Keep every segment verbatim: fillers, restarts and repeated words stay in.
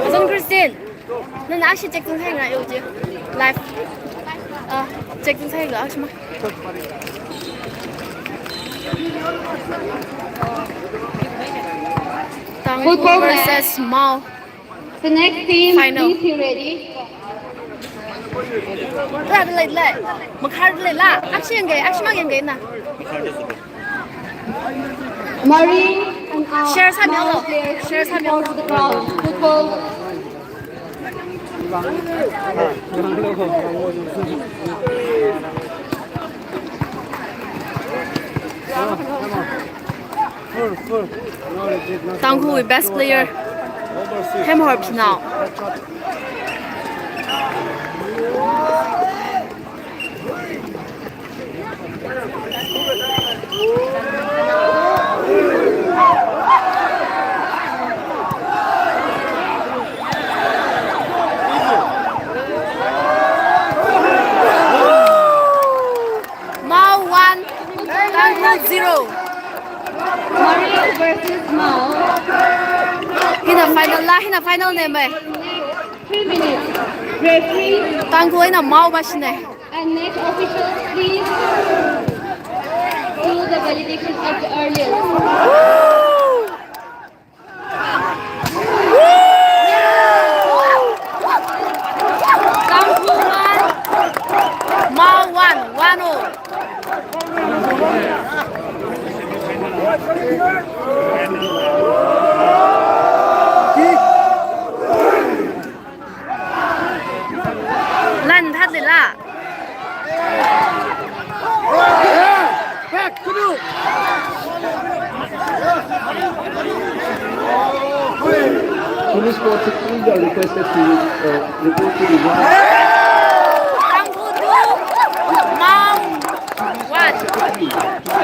Azong Christine, nana ashi check tung hai nga yo je. Live. Ah, check tung hai nga ashi ma. Tangkhul Football match. Versus Mao. The next team, final. Please be ready. La, la, la. Makhar la, la. Ashi yang gaya, ashi mang yang gaya na. Mari and, uh, share sa Mao players, share sa report to the ground. Football. Tangkhul best player. Hem Horp now. Mao one, Tangkhul zero. Mari versus Mao. Hina final la, hina final ne mai. Three minutes. Referee. Tangkhul eina Mao ba shine. And next officials, please do the validation at the earliest. Tangkhul one, Mao one, one all. Lan that lila. Police force, please are requested to, uh, report to the ground. Tangkhul two, Mao one.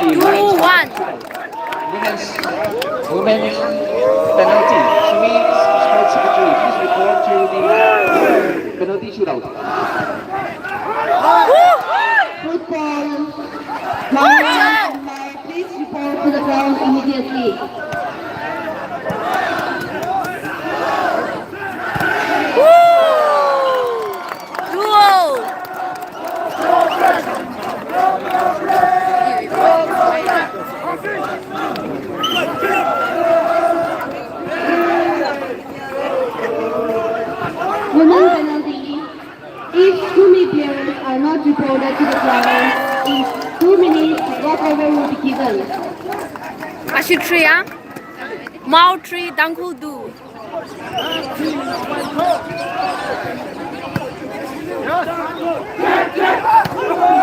Two one. Women's, women's penalty. Shimi, sports secretary, please report to the penalty shootout. Football. Good job. Please report to the ground immediately. Duo. Women penalty. If Kumi players are not reported to the ground in two minutes, walkover will be given. Ashi three, ah? Mao three, Tangkhul two.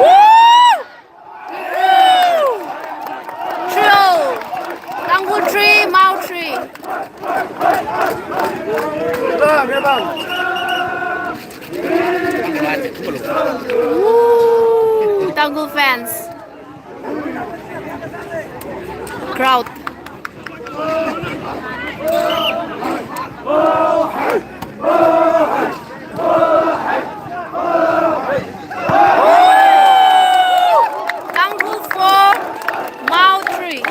Woo! Three all. Tangkhul three, Mao three. Woo! Tangkhul fans. Crowd. Tangkhul four, Mao three.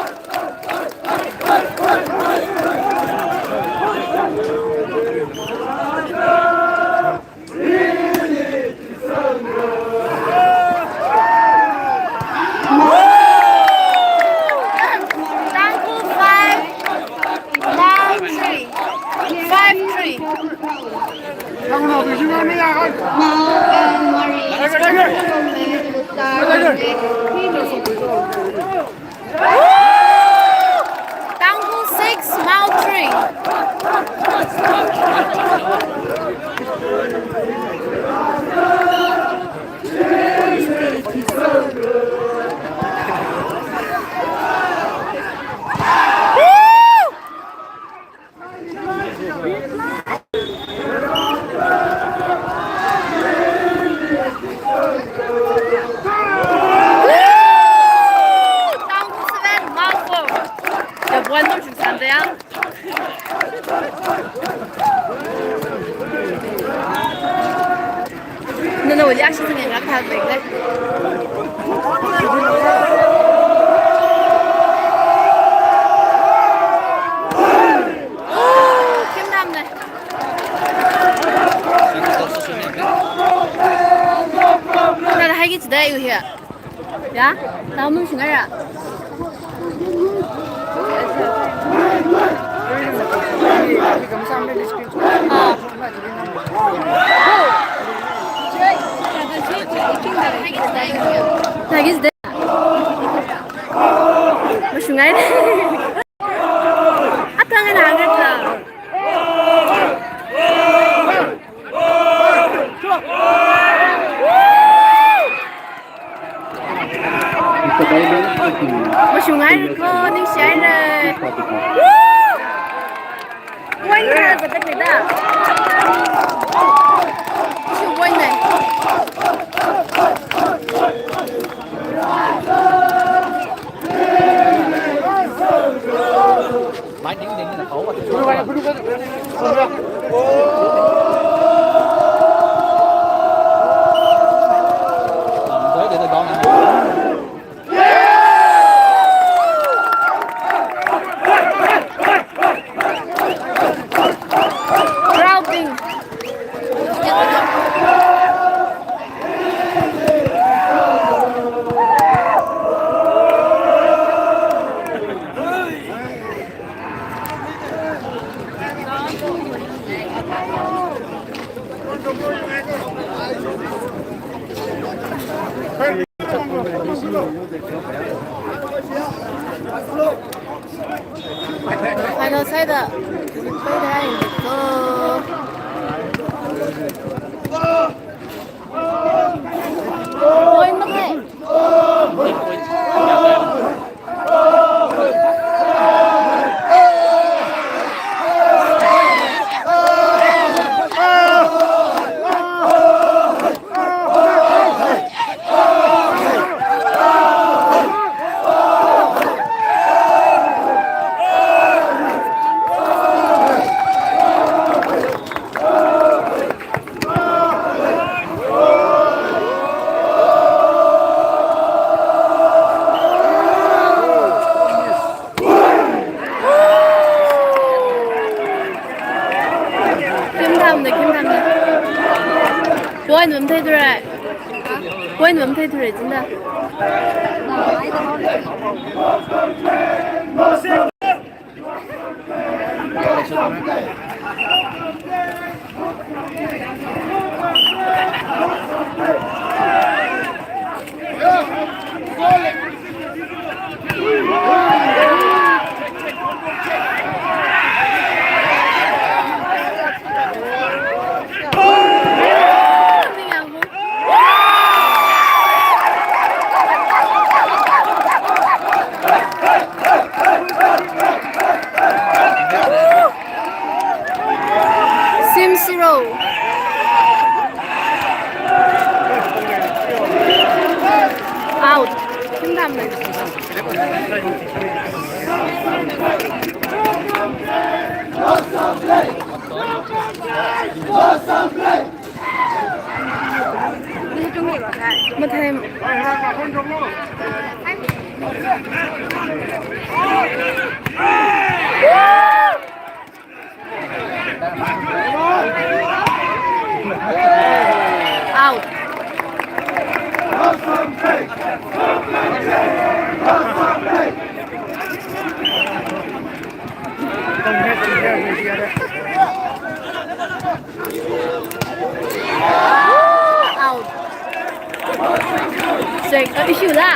Tangkhul five, Mao three. Five three. Mao and Mari. Tangkhul six, Mao three. Tangkhul seven, Mao four. Ya, buwan nom shim sante ya. Nana wali ashi sangeng rak thak bek le. Nada haiki chida yu hiya. Ya? Namun singara. Ah. Haiki chida. Mashungai. Atang ana ngatla. Mashungai ko ningshihaira. Wine kara zakat leda. Ishi wine ne. Proud thing. Final side. Point makai. Khim thamda, khim thamda. Point mamthei thurai. Point mamthei thurai, chinda. Sim zero. Out. Khim thamda. Mathei. Out. Out. Sek, uh, issue la.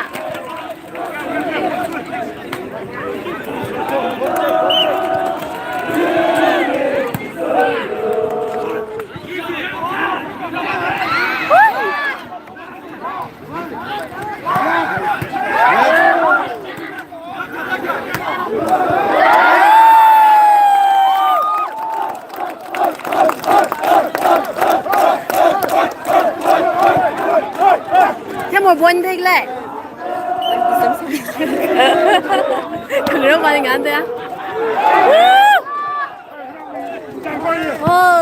Themo bon thei le. Khangarok mani ngan te ya. Oi.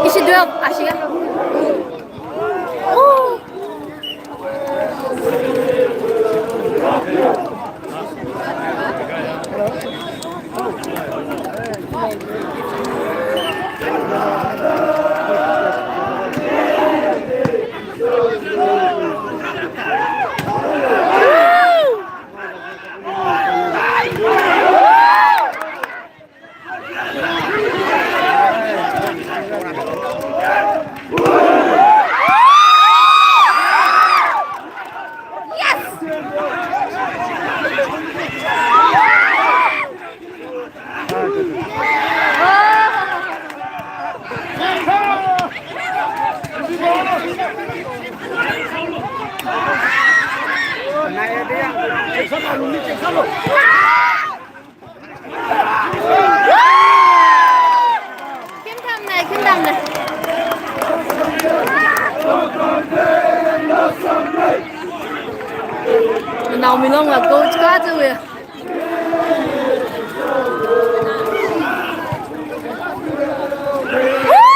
Ishi twelve, ashiya. Khim thamna, khim thamna. Naomi Longla goal chikha chiwui. Oh.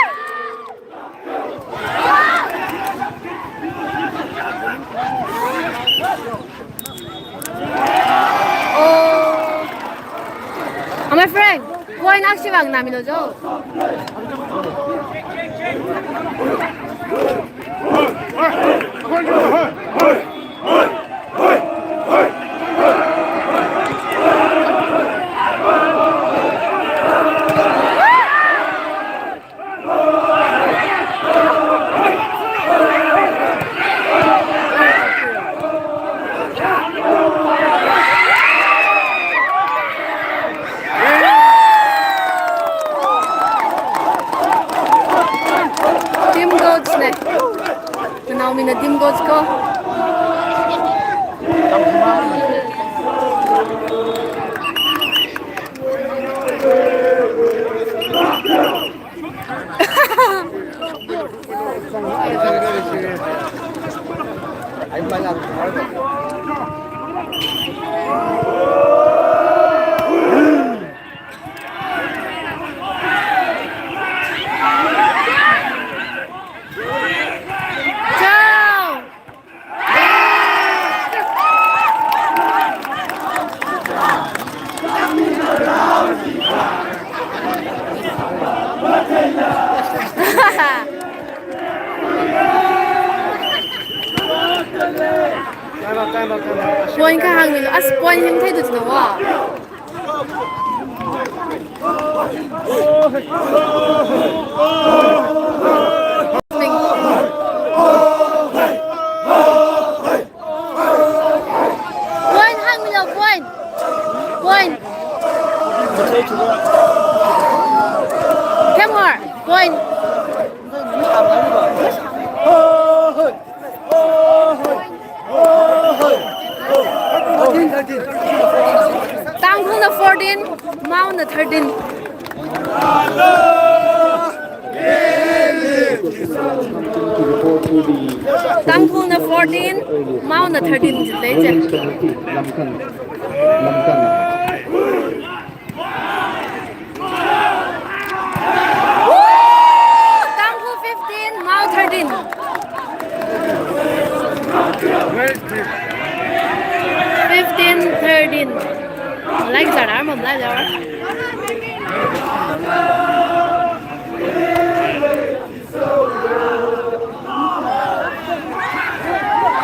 Oh, my friend, go and ask Shivang Namino Jo. Team coach ne. Naomi na team coach ko. Point kahāng milo, as point him thei tu china wa. Point hāng milo, point. Point. Come on, point. Tangkhulna fourteen, Maona thirteen. Tangkhulna fourteen, Maona thirteen jilei je. Woo! Tangkhul fifteen, Mao thirteen. Fifteen thirteen. Like zara, mom like zara.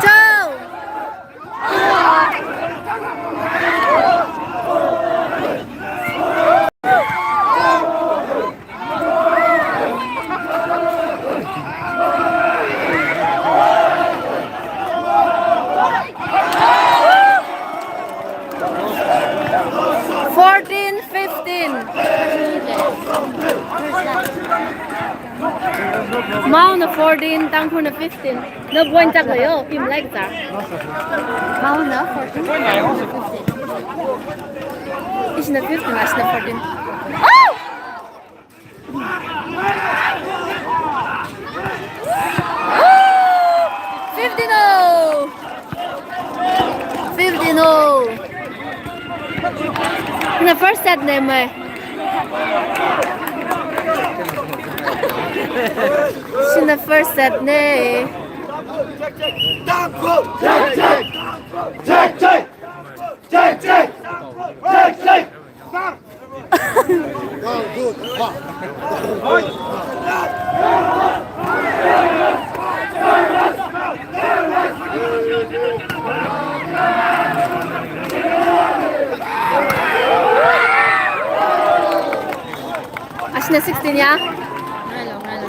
Chao. Fourteen fifteen. Maona fourteen, Tangkhulna fifteen. Na point chak lo yo, team like ta. Maona fourteen, Tangkhulna fifteen. Ishina fifteen, ashina fourteen. Oh! Fifteen oh. Fifteen oh. Na first set ne mai. The first set ne. Ashina sixteen ya? Ngailo, ngailo.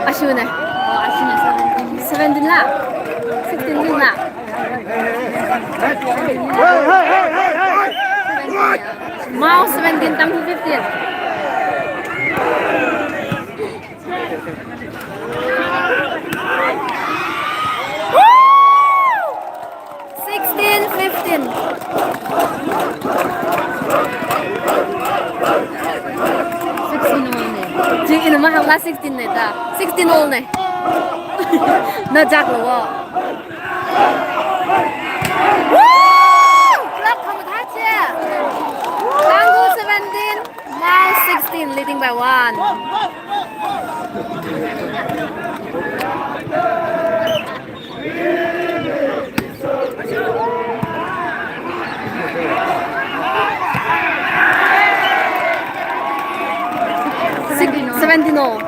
Ashina. Oh, ashina seventeen. Seventeen la? Sixteen la? Mao seventeen, Tangkhul fifteen. Woo! Sixteen fifteen. Sixteen only. Ji ina mahang la sixteen ne ta. Sixteen only. Na jak lo wo. Woo! Clap khamathā che. Tangkhul seventeen, Mao sixteen, leading by one. Six, seventeen all.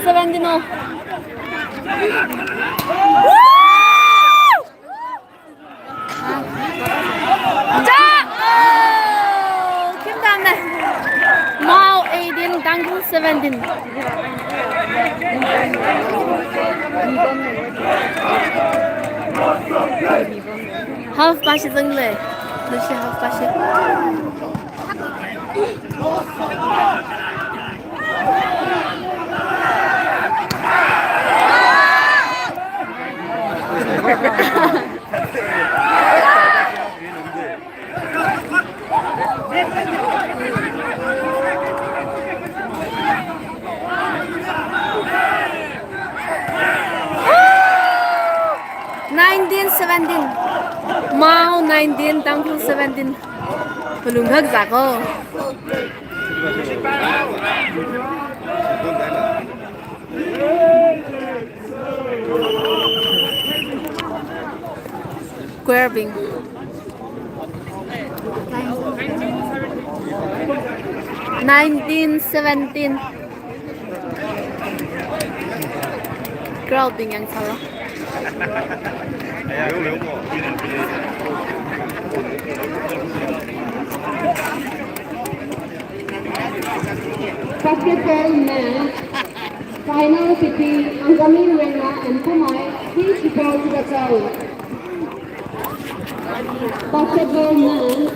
Seventeen all. Woo! Ja! Oh, kim dam ne. Mao eighteen, Tangkhul seventeen. Half past zang le. Nashi half past. Nineteen seventeen. Mao nineteen, Tangkhul seventeen. Pulung hak zako. Choir bing. Nineteen seventeen. Crowd bing yang sala. Basketball men, final between Angami Rengma and Pumai, please report to the ground. Basketball men,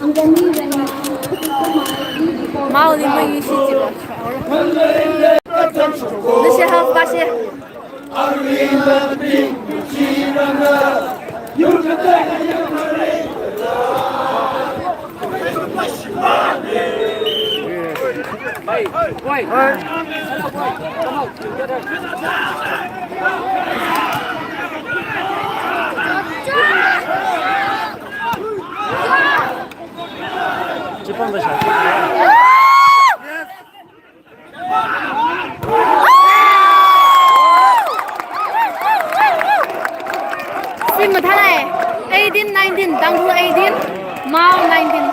Angami Rengma and Pumai, please report to the ground. Mao li mai shi ji ba. Nashi half past. Sim mathālei. Eighteen nineteen, Tangkhul eighteen, Mao nineteen.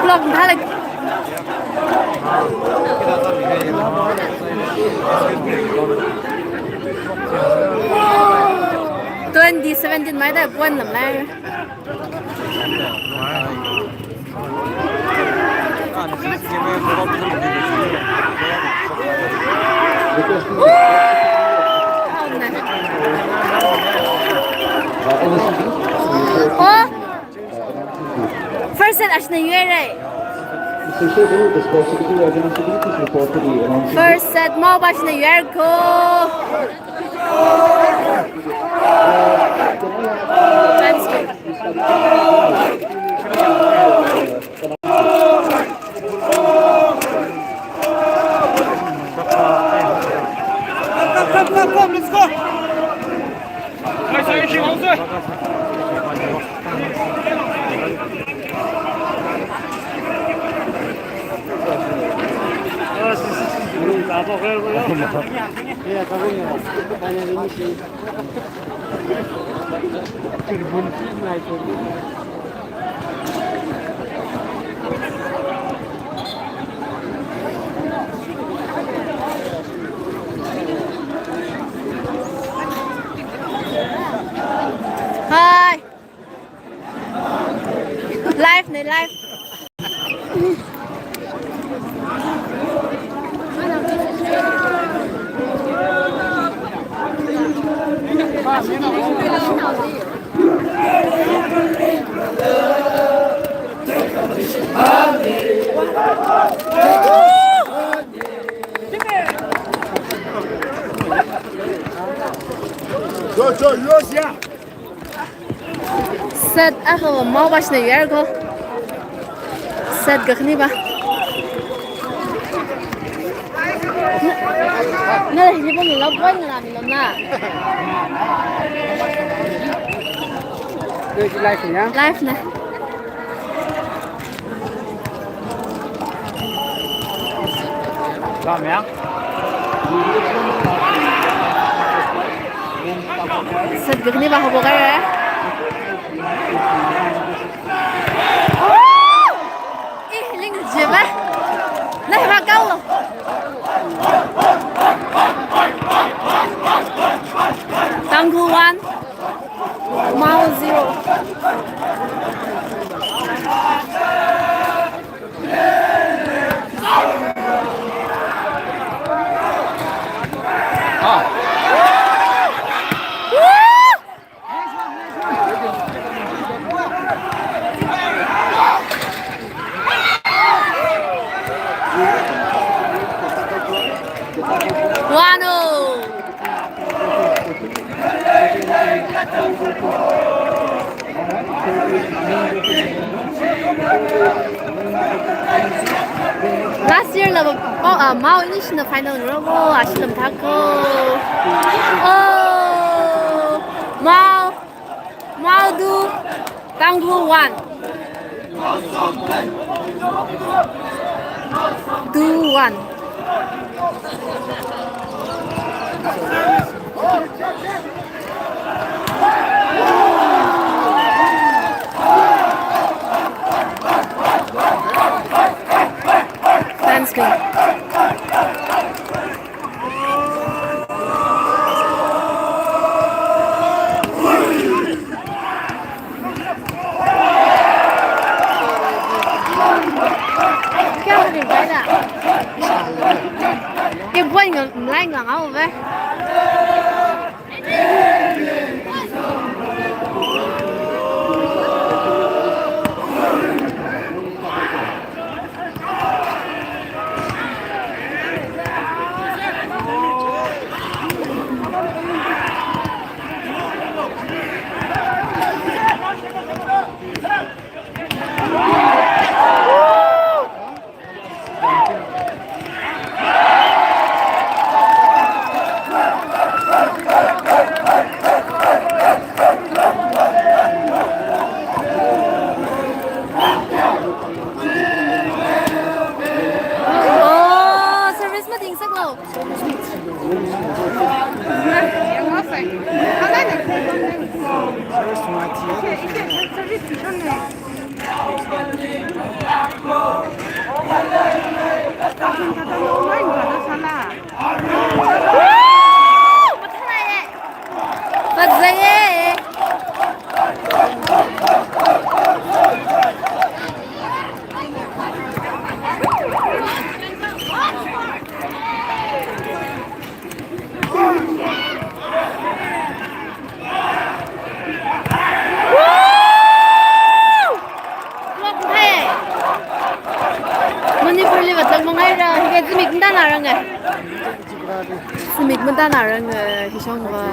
Block mathālei. Twenty seventeen maida point lamlei. Oh! First set ashina yuirai. The sports secretary, organizing committee, please report to the announce. First set, Mao Bashna Yerko. Come, come, come, let's go. Hi. Live ne, live. Set akha Mao Bashna Yerko. Set kakhaniva. Na, na, hili pun love point ngalā milom na. Live na. Set kakhaniva haophok haira. Ih, ling jima. Lei ma kau. Tangkhul one. Mao zero. One oh. Last year la, oh, uh, Mao inishna final robo, ashilam thako. Oh, Mao, Mao two, Tangkhul one. Two one. Thanks, Queen. Kya ho raha hai? Ye bol ngai, lai ngai, aao ve. Oh, service mating saklo. Woo! Mathālāke. Fazaiye. Woo! Block hai. Tanarange. Sumik matarange, hishongva.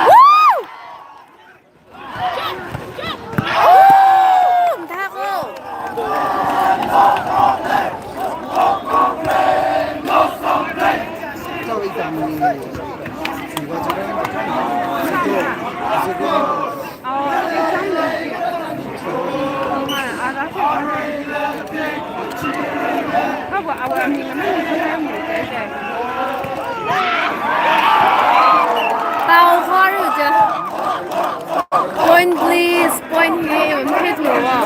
Woo! Woo! Mtako! Point, please, point hi, hit lo wa.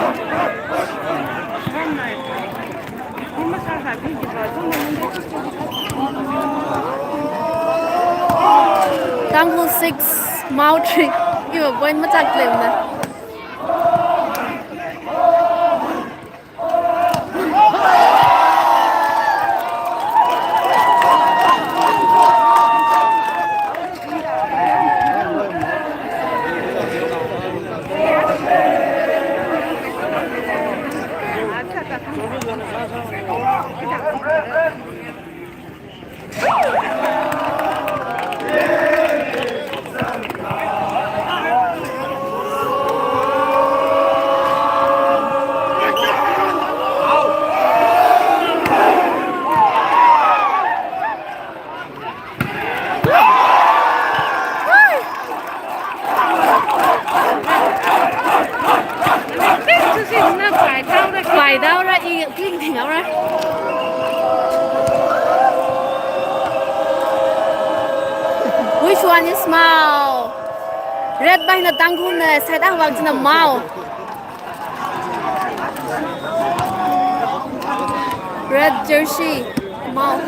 Tangkhul six, Mao three. Iva point machak lemna. Paitaora, i, i, i, Which one is Mao? Red by na Tangkhul na, side a wak na Mao. Red jersey, Mao.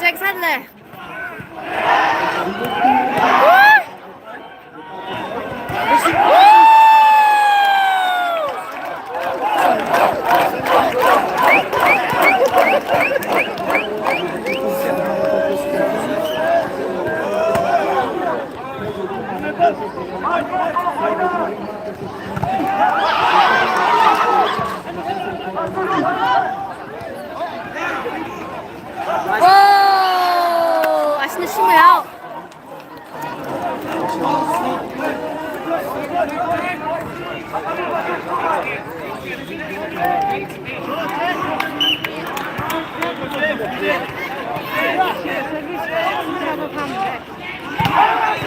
Jackson le. Oh, ashna shimao.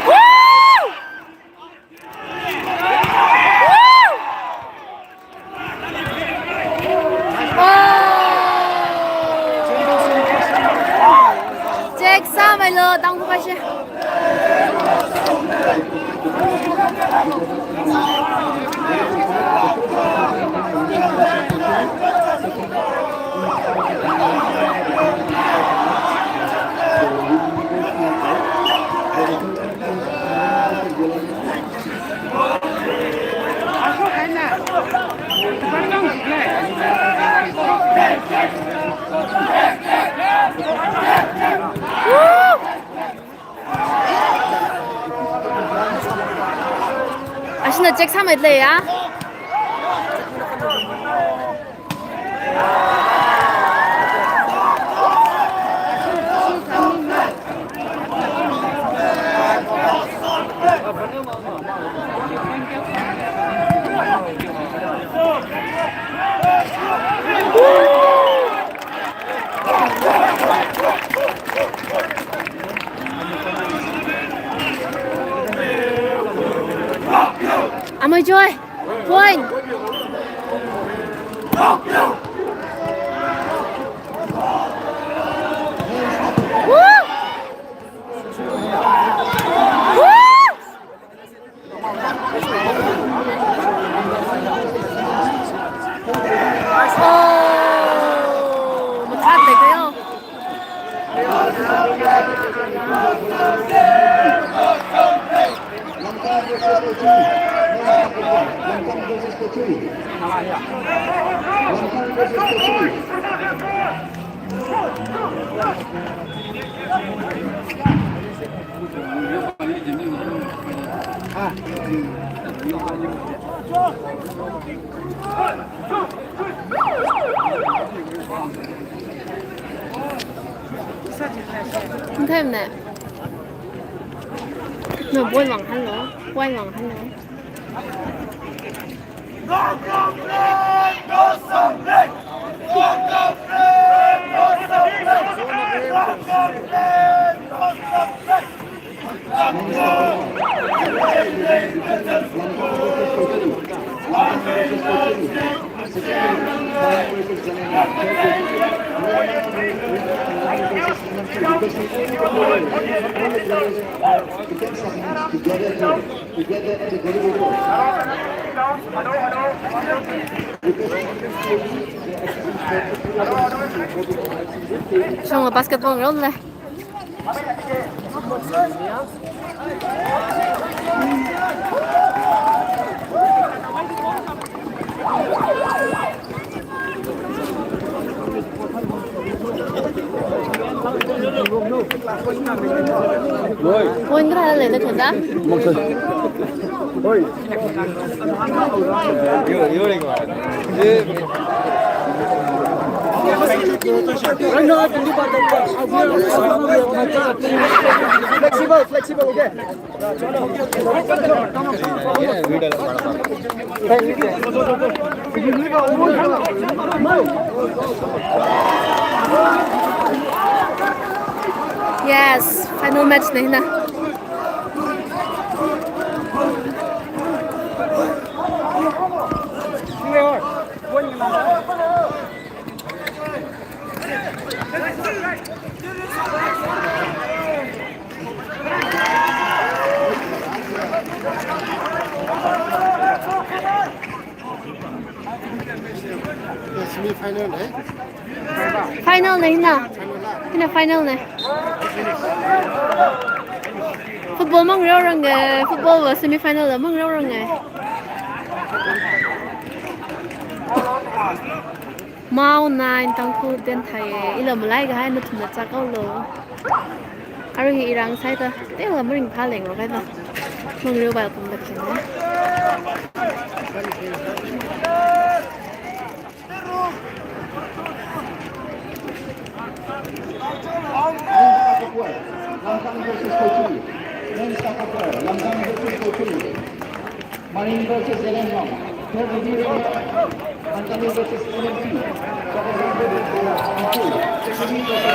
Woo! Check sāmeilo, Tangkhul pāshi. Na check sāmeitleiya. Amei Joy, point. Woo! Woo! Oh, mathāda leikayo. Themne. No, point vang hānlo. Point vang hānlo. Shongla basketball ground le. Point kayākha leida khaja? Flexible, flexible, okay. Yes, final match na hina. Semi final, eh? Final na hina. Hina final na. Football mangarao ranga, football va semi final la mangarao ranga. Mao nine Tangkhul ten thai, ila malai kahai nathumna chakao lo. Arui hi irang saida, tela maringphā leng ro kaida. Mangarao bal kum da kina. Lamdang versus Kochuri. Men's tug of war, Lamdang versus Kochuri. Marine versus Zeliangrong. Third degree rape, Antami versus M M P. Double rape, Antami versus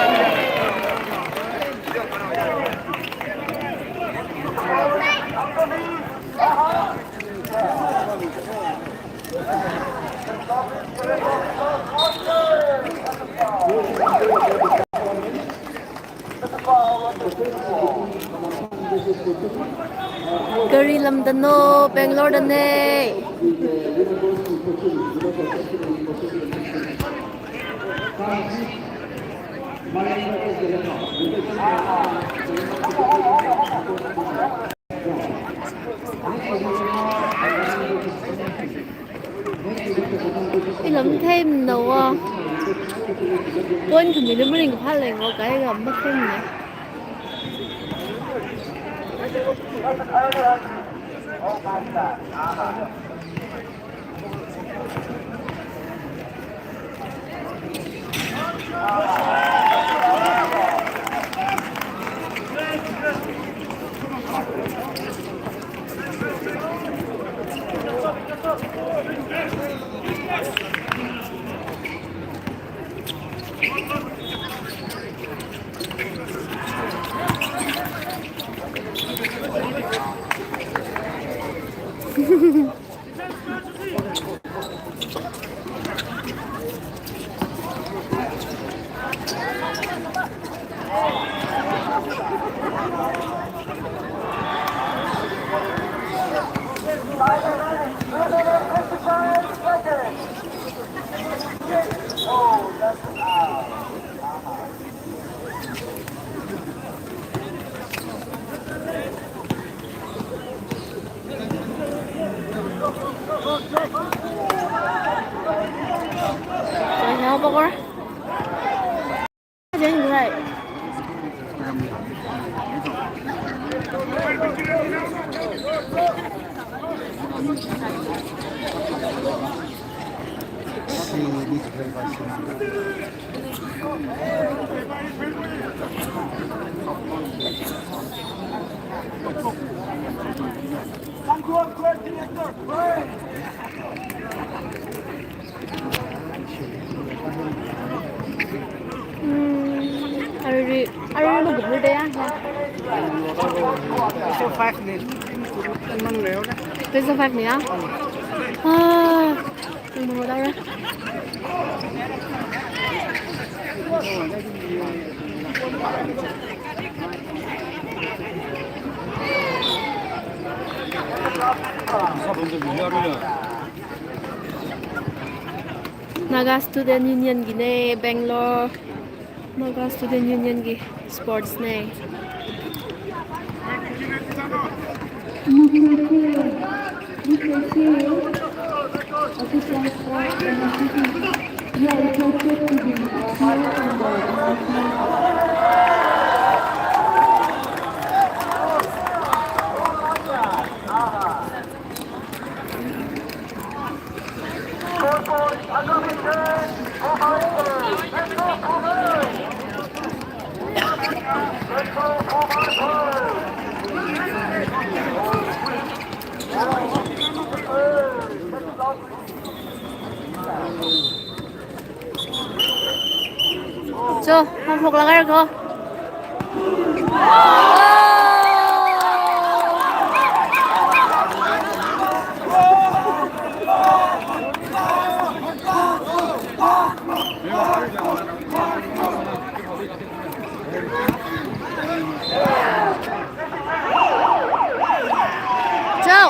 Kari lamdano, Bangalore dane. Ilam themna wa. Point khami lei maringphā leng wa kai ga mathemna. Right. Hmm, arui, arui lo gumlu de ya. Twenty five ni. Twenty five ni ya. Ah, nang mau tahu ya. Naga Student Union gine, Bangalore Naga Student Union gi sports ne. Cho, hom hok lagar ko. Cho.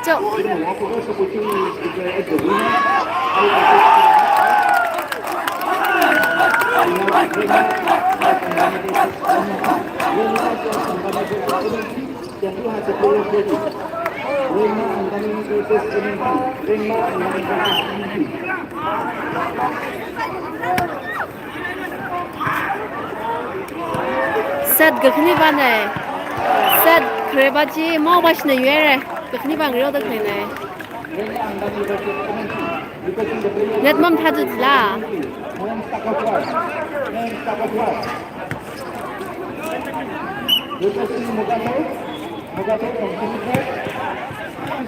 Cho. Set kakhane pa ne. Set khare pa chi maopā shina yuire. Kakhane pa ngareo da khare ne. Net mathā tu la.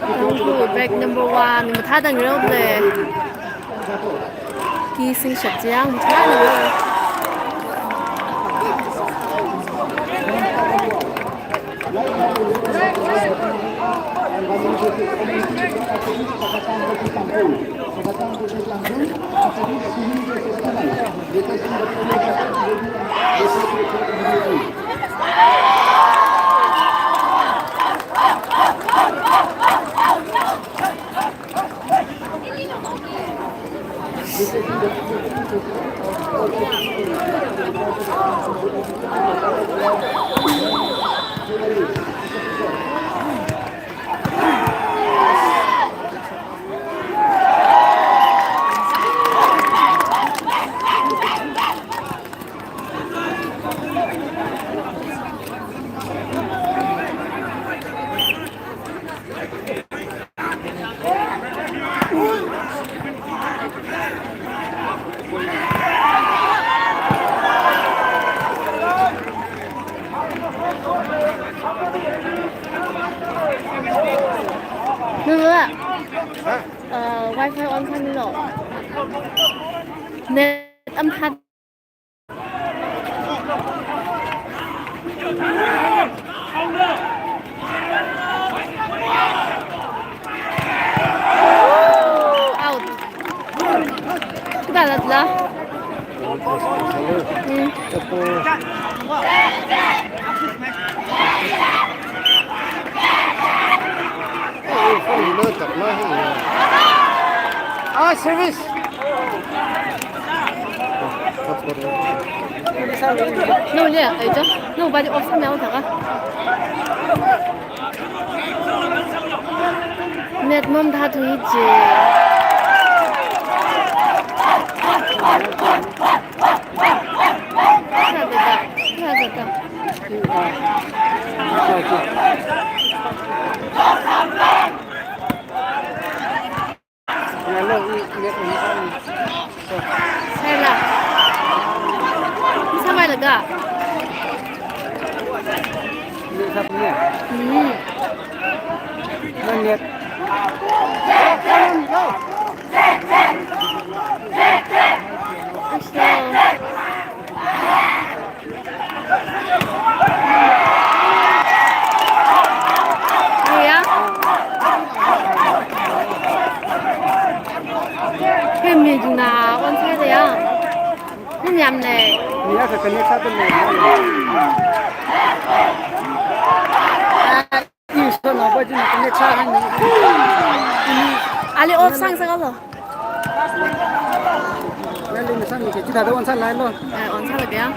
Tangkhul bag number one, mathāda ngarao le. Ki singshap chiang mathāda ngarao. Nana, uh, Wi-Fi on sāmilu. Net am hat. Out. Kita latla. Hmm. Ah, service. No, le, ai jo. No, body off sa mel thaka. Net mom tha thui je. Sa de da. Sa de da. Hello, i, i, i, i. Sela. Isa mai laga. Hmm. Nang net. Hello. Iya. Kami juna wan sa ya. Ni nyam le. Ni ya sa kani sa tu le. Iso na ba jin kani sa han ni. Ali off sang sa ka lo. Nali ni sang ni ke jida da wan sa lai lo. Eh, wan sa la ya.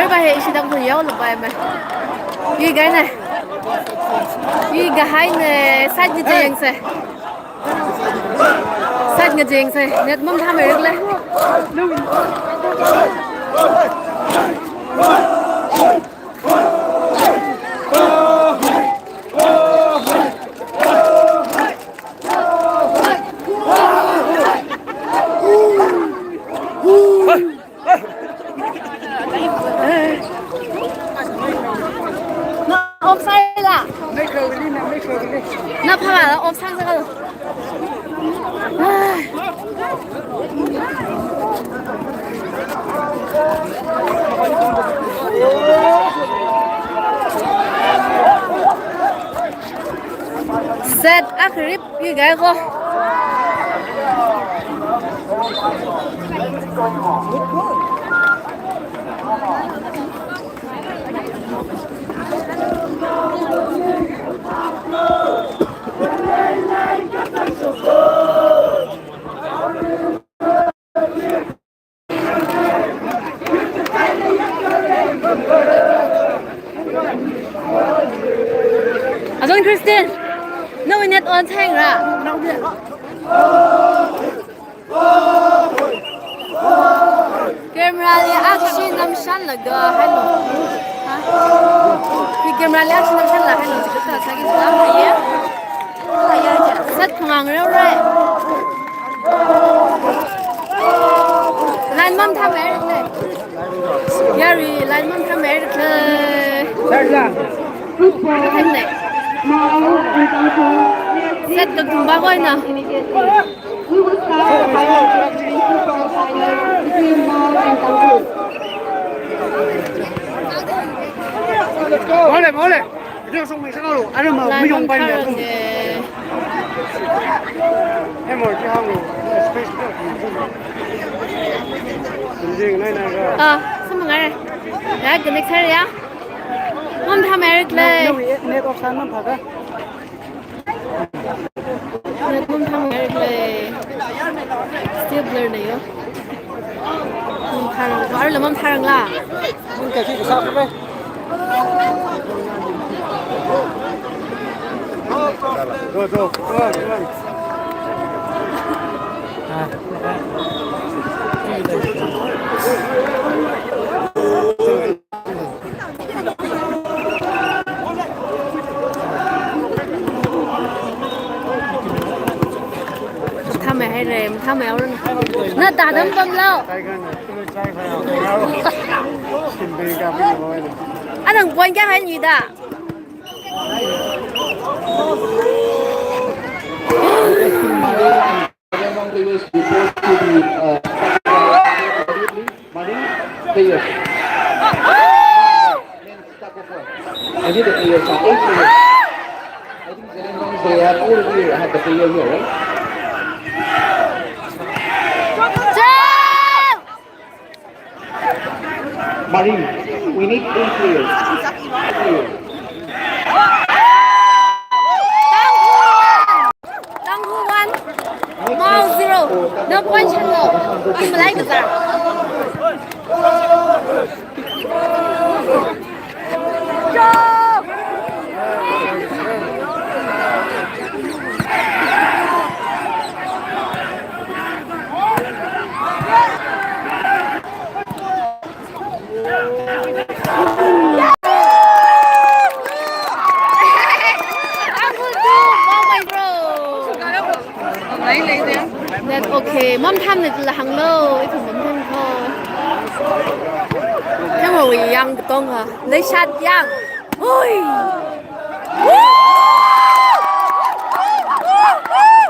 Arba he ishi dang khun yao lo bai mai. Yi gai ne. Yi ga hai ne. Side ni jeng se. Side ni jeng se. Net mom tha mai rik le. Na offside la. Na phala la offside sa ka lo. Set akha rip ki gai ko. Azon Christian, nawui net on sa ra? Camera li action nam shan laga, hello. Hi camera li action action la hai lo, jika ta sagi sila hai ya. Hai ya ja. Sat khangāng rau rai. Line mamthā mai rai. Yari line mamthā mai rai. Thang ne. Sat ka kumba koi na. We will start the final between Mao and Tangkhul. Mole, mole. Ito song may sangalo. Ano ma, line miyong pa niya. Thang ne. Emo, di hang lo. Space ko. Hindi, nai, nai, nai. Ah, sama ngai. Ya, the next hari ya. Mamthā mai rai le. No, no, net off san mamthā ka. Net mamthā mai rai le. Still blur ne yo. Mamthārang, arui la mamthārang la. Mun ka ki sa pe. Go, go, go, go. Mathā mai haira, mathā mai haora. Na tadam pam lo. Anang point kayā haini da? Among the years before to the, uh, Mari, players. Men's tug of war. Only the players are eight players. I think Zeliangrong, they have already had the player here, right? Mari, we need three players. Tangkhul one, Mao zero. No point shanlo. Ang malai kaza. Net okay. Mamthāmana da hānglo, ithum mamthāmana kho. Thangwui yang katong ha. Leishat yang. Hui.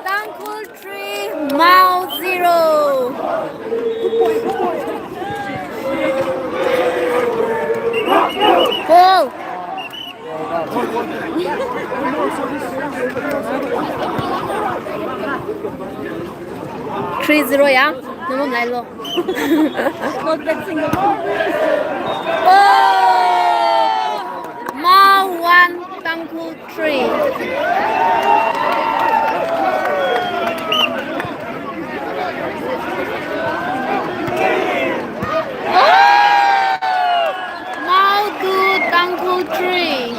Tangkhul three, Mao zero. Goal. Three zero ya. Namam lailo. Not that single. Oh! Mao one, Tangkhul three. Mao two, Tangkhul three.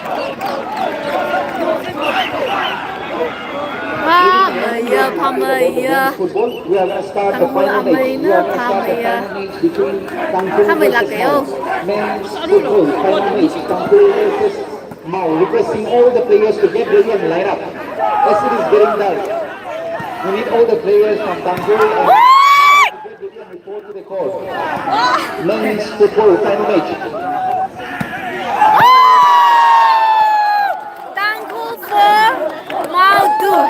Phamaya, phamaya. Football, we are gonna start the final leg. We are gonna start the final match between Tangkhul versus Mao. Men's football, final match, Tangkhul versus Mao, requesting all the players to get ready and line up. As it is getting dark, we need all the players from Tangkhul and to get ready and report to the court. Men's football final match. Tangkhul four, Mao two.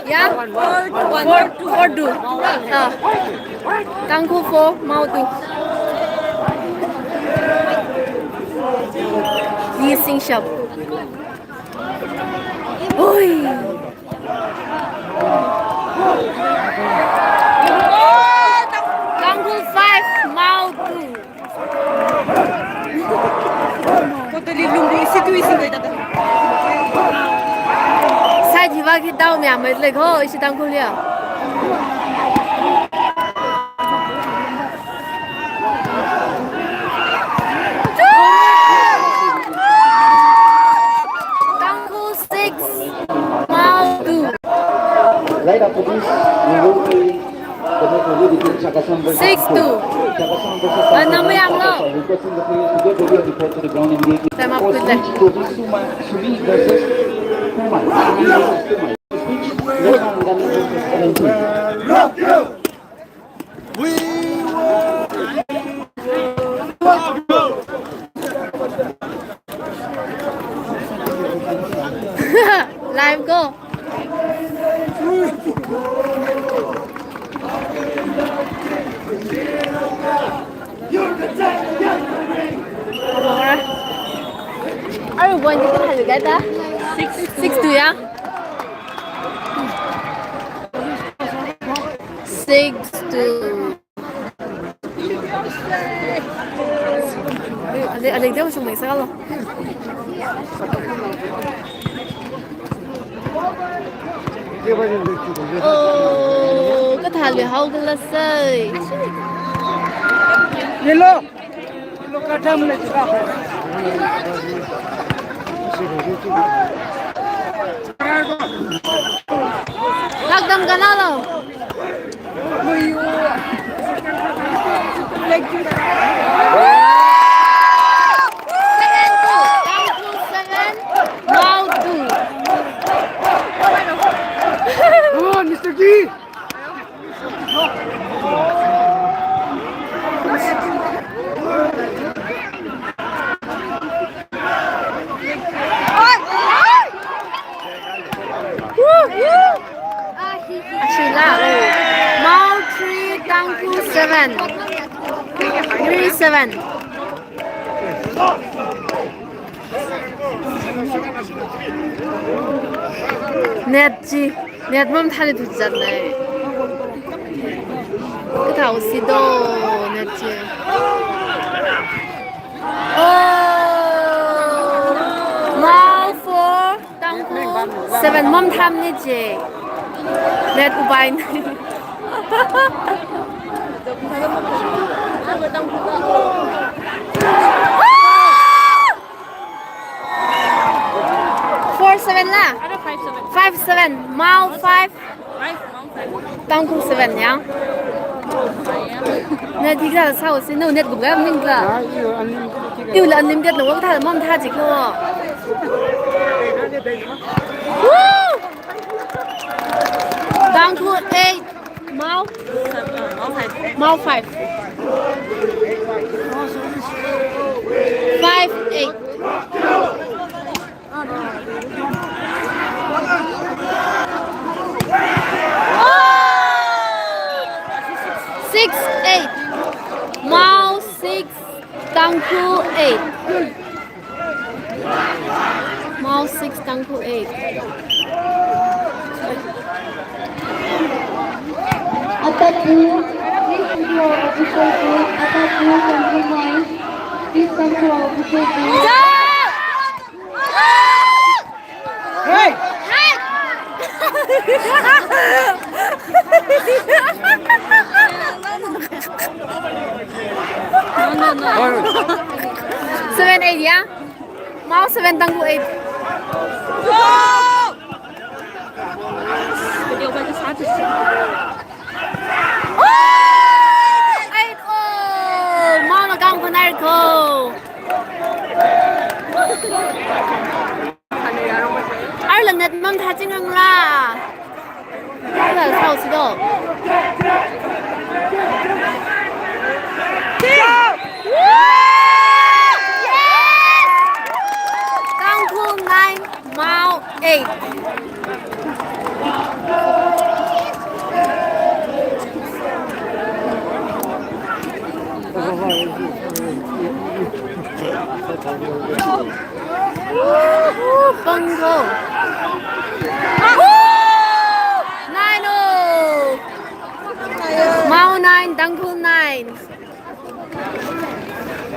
Yeah? Four two. Ah. Tangkhul four, Mao two. Yi Singshap. Oi. Tangkhul five, Mao two. Kotali lungli situ isi dai dada. Side hiva khi dao mya mai le kho, ishi Tangkhul ya. Tangkhul six, Mao two. Right after this, we will be Six two. Ah, number yang lo. Time up quickly. Live go. Are you going to get it? Six, six two, yeah? Six two. Ale, ale, dia usung mai salo. Oh, kathā le hao kala sai. Hello. Hakdam kanalo. Seven two. Seven. Wow, two. Oh, Mister G. Ashila. Mao three, Tangkhul seven. Three seven. Net chi, net mamathāli thuchat lei. Kathā si do net chi. Oh, Mao four, Tangkhul seven mamathā ni je. Net upai ni. Four seven la? Ada five seven. Five seven. Mao five. Five, Mao five. Tangkhul seven, ya? Net hi kathā sāsi, no net group ga ming ga. Ah, iwui unlimited. Iwui unlimited lo, kathā mamathā jiko. Woo! Tangkhul eight. Mao? Mao five. Mao five. Five eight. Six eight. Mao six, Tangkhul eight. Mao six, Tangkhul eight. Attack two, please come to our official field. Attack two, Tangkhul nine, please come to our official field. Hey! Hey! No, no, no. Seven eight, ya? Mao seven, Tangkhul eight. Eight all. Maona kangkhanāi ko. Arui la net mamathā ching ngangra. Kathā sāsi do. Yes! Tangkhul nine, Mao eight. Pangko. Nine oh. Mao nine, Tangkhul nine.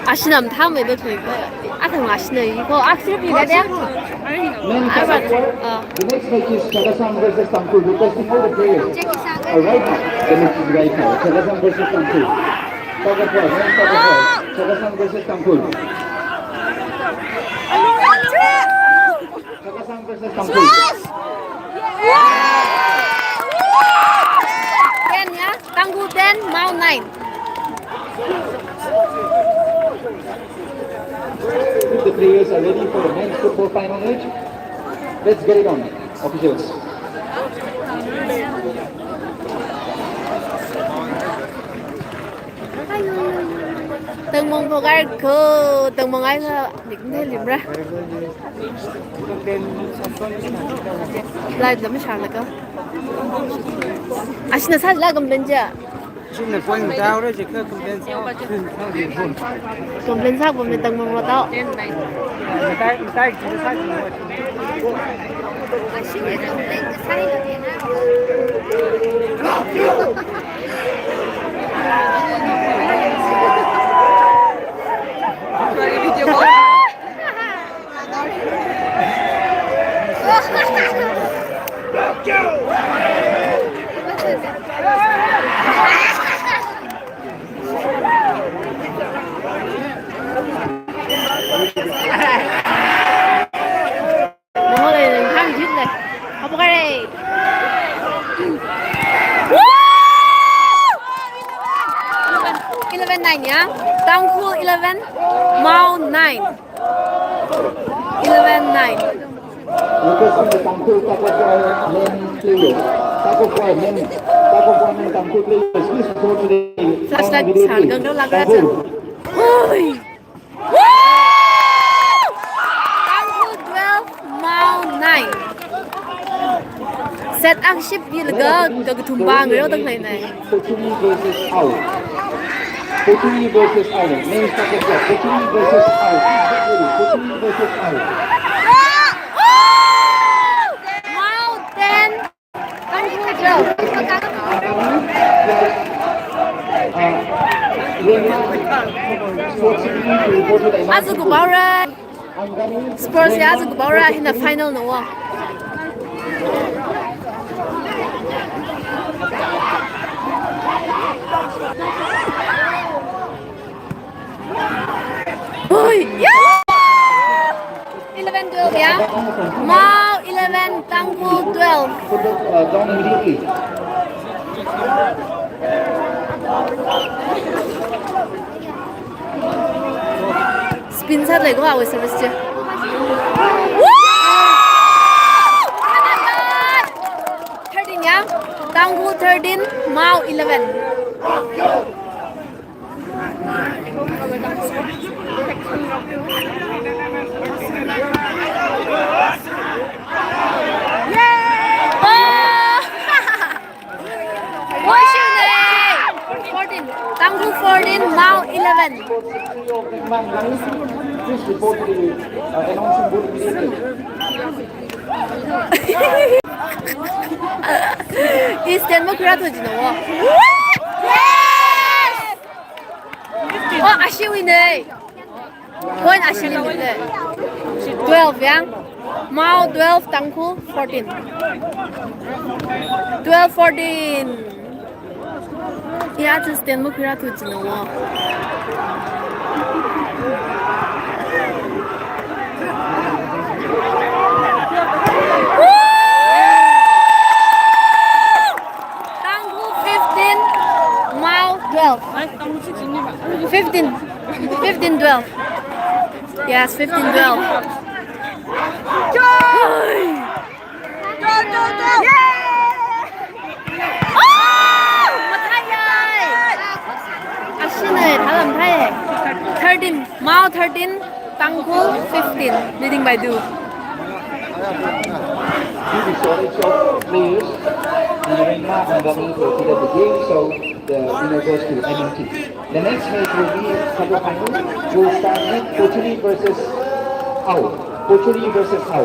Ashina mathāmei ba thui ko. Athang ashina ko. Akhir pi ga de. Men tug of war. The next match is Chakhesang versus Tangkhul. Requesting all the players. All right, the match is right now. Chakhesang versus Tangkhul. Tug of war, men tug of war. Chakhesang versus Tangkhul. Chakhesang versus Tangkhul. Again, ya? Tangkhul. Players are ready for the men's football final match. Let's get it on, officials. Tangmong phogar ko, tangmong ai ka, dik ne limra. Live lam shang na ka. Ashina sa la gam benja. China point down re, je ka complain sa. Complain sa, complain tang mo tao. Mitai, mitai, ji sa ji. Eleven nine, ya. Tangkhul eleven, Mao nine. Eleven nine. Requesting the Tangkhul tug of war men players. Tug of war men, tug of war men Tangkhul players, please report to the ground immediately. Flashlight sar gang do lak ra cha. Tangkhul. Oi! Woo! Tangkhul twelve, Mao nine. Set ang ship di laga, kakathum bang reo tang lai nai. Poturi versus Ao. Poturi versus Ao. Main target here. Poturi versus Ao. Please get ready. Poturi versus Ao. Mao ten. Azu kubaura. Sports ya azu kubaura hina final no wa. Oi, yeah! Eleven twelve, ya. Mao eleven, Tangkhul twelve. Spin sāda lei ko, awui service chi. Woo! Thirteen, ya. Tangkhul thirteen, Mao eleven. Fourteen. Tangkhul fourteen, Mao eleven. Eastern mo khuira thu jina wo. Yes! Oh, ashi win e. Point ashi limit le. Twelve, ya. Mao twelve, Tangkhul fourteen. Twelve fourteen. Ya, just ten mo khuira thu jina wo. Tangkhul fifteen, Mao twelve. Fifteen. Fifteen twelve. Yes, fifteen twelve. Oh! Mathai yai! Ashina, thalam thai. Thirteen, Mao thirteen, Tangkhul fifteen, leading by two. Due to shortage of players, the Rengma Angami proceeded the game, so the winner goes to M M T. The next match will be quarter final. Will start with Pochuri versus Ao. Pochuri versus Ao.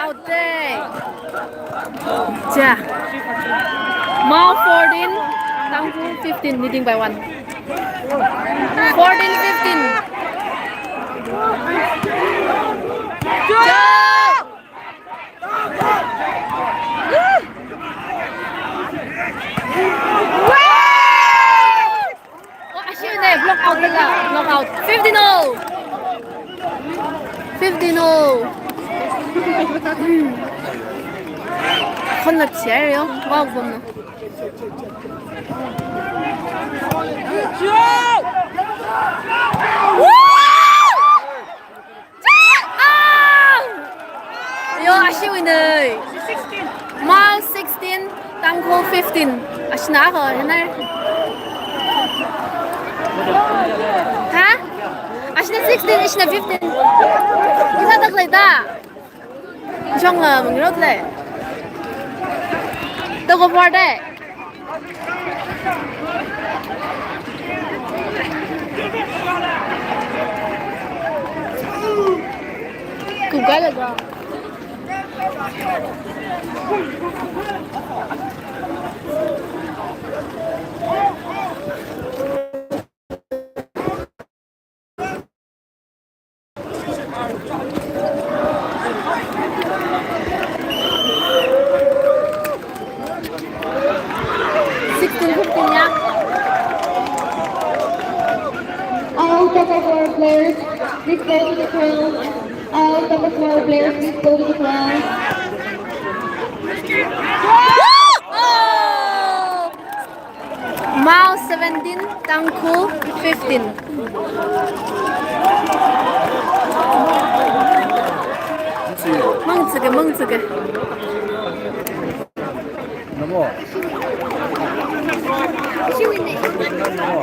Out there. Ja. Mao fourteen, Tangkhul fifteen, leading by one. Fourteen fifteen. Ja. Oh, ashi ne, block out la, block out. Fifteen all. Fifteen all. Hmm. Khon la chia yo, wow, bom no. Yo, ashiwui nei. Mao sixteen, Tangkhul fifteen. Ashina ho, hena. Ha? Ashina sixteen, ashina fifteen. Isa tak lei da. Shong la, mangrot lei. Toko por de. Kugal ga. Sixteen fifteen, yeah. All tug of war players, please go to the ground. All tug of war players, please go to the ground. Oh! Mao seventeen, Tangkhul fifteen. Mangtsaka, mangtsaka. Namo. Namo.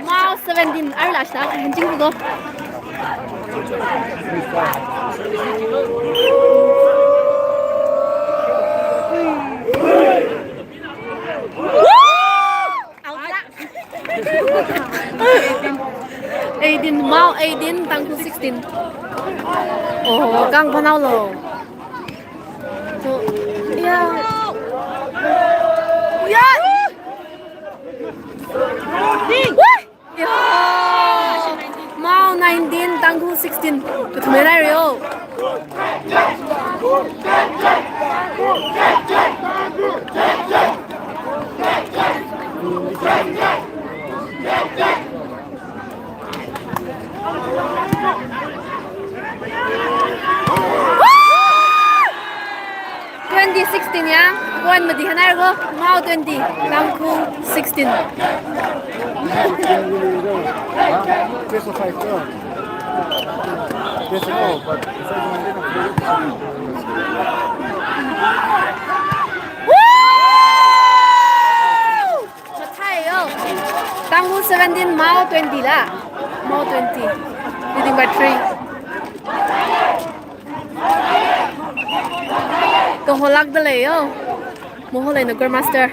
Mao seventeen, arla shita, hanjing ko. Eighteen, Mao eighteen, Tangkhul sixteen. Oh, kang panao lo. So, yeah. Yeah. Woo! Yeah! Mao nineteen, Tangkhul sixteen. Kathum eina rio. Twenty sixteen ya, one madi hanai ko, Mao twenty, Tangkhul sixteen. Best of five, yeah. Best of five, but Woo! Mathai yo. Tangkhul seventeen, Mao twenty la. Mao twenty. Leading by three. Kaholak da lei yo. Moho lei na Grandmaster.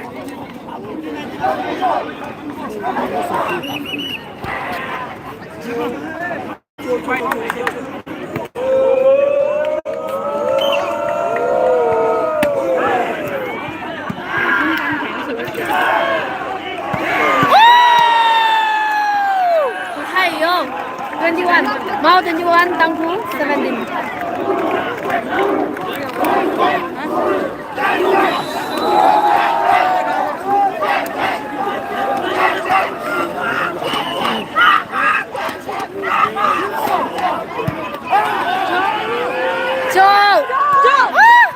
Hai yo, twenty-one. Mao twenty-one, Tangkhul seventeen. Cho! Cho! Ah!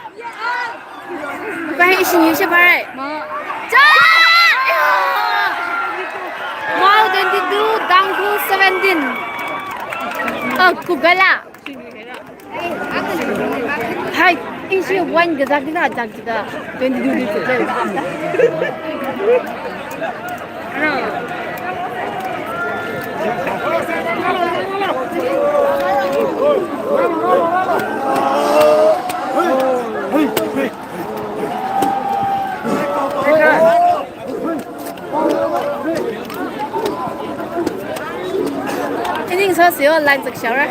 Kahe ishi ni she pare. Ma. Cho! Mao twenty-two, Tangkhul seventeen. Oh, kugala. Hai, ishi one kazak dina jak jida. Twenty-two ni Ining so seo line sak shara.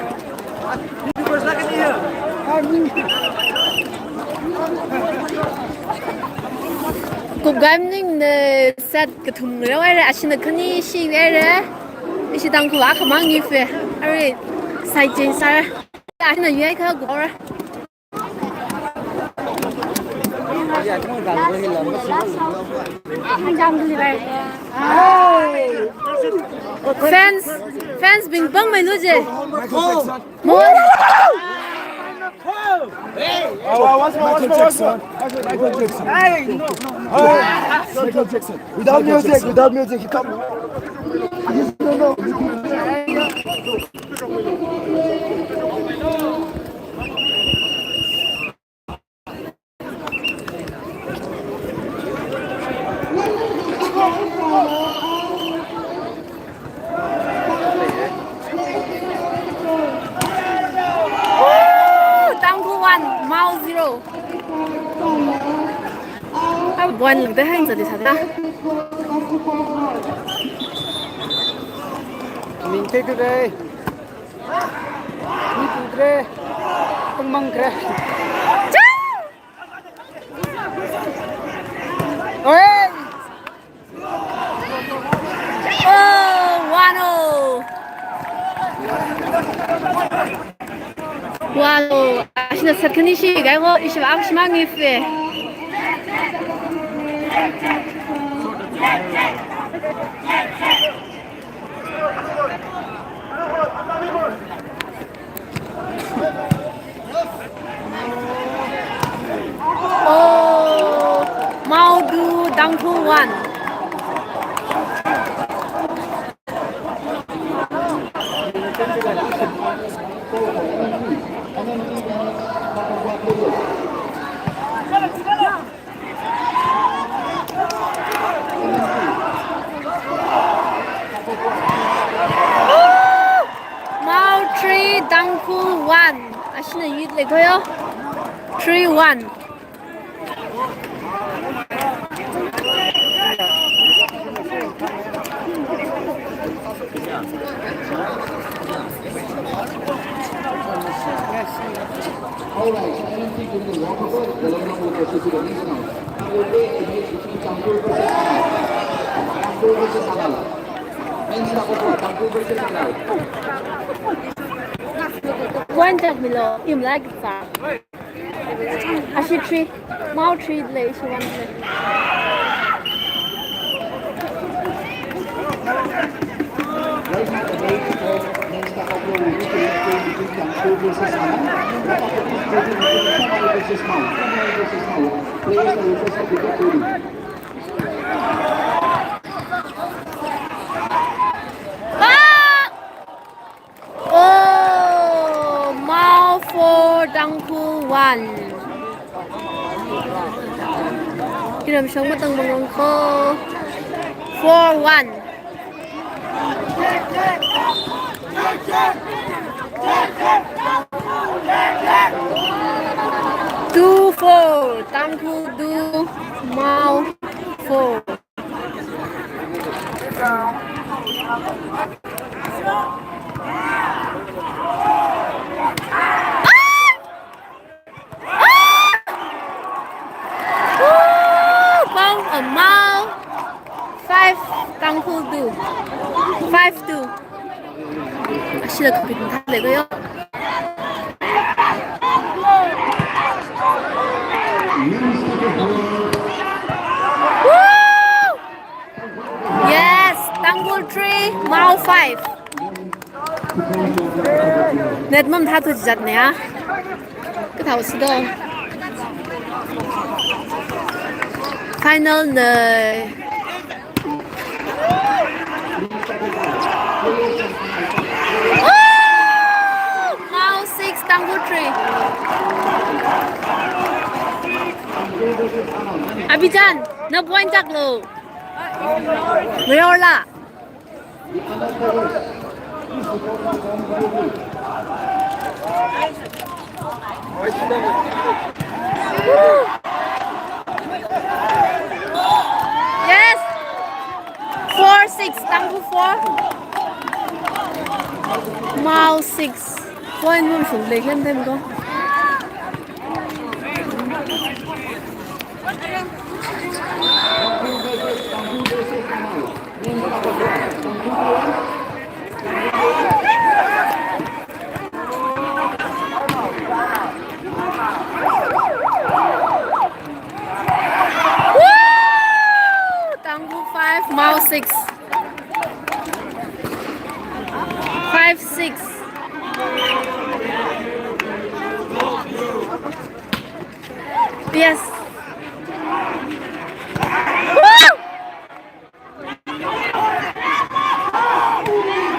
Kupgam ning ne set kathum reo aire, ashina khani shi aire. Ishi Tangkhul akhamang ni fe. Are, sai je sara. Ashina yai kha gora. Fans, fans bing pāngmeilu je. Mo. Oh, once more, once more, once more. Michael Jackson. Hey, no, no, no. Michael Jackson. Without music, without music, he come. Woo! Tangkhul one, Mao zero. One lungda hang jadi sada. Min te tu dai. Ni tu dre. Pangmang kre. Oi! Oh, one oh. One oh. Ashina sat khani shi, gai wo, ishi ba, ashi ma ngi fe. Oh, Mao two, Tangkhul one. Mao three, Tangkhul one. Ashina yit le koyo. Three one. All right, so anything you can walk over, the long run will take you to the next round. That will be a match between Tangkhul versus Anal. Tangkhul versus Anal. Men's tug of war, Tangkhul versus Anal. One jump below, him like that. Ashi three, Mao three le, ishi one le. Ah! Oh, Mao four, Tangkhul one. Kiram shong matang bangong ko. Four one. Two four, Tangkhul two, Mao four. Woo! Pong a Mao. Five, Tangkhul two. Five two. Ashila kapit thale koyo. Woo! Yes, Tangkhul three, Mao five. Net mamathā tu jat ne a. Kathā si do. Final ne. Woo! Mao six, Tangkhul three. Abhijan, na point chak lo. Ngayor la. Yes. Four six, Tangkhul four. Mao six. Point mum shung le khen them go. six. Five six. Yes. Woo!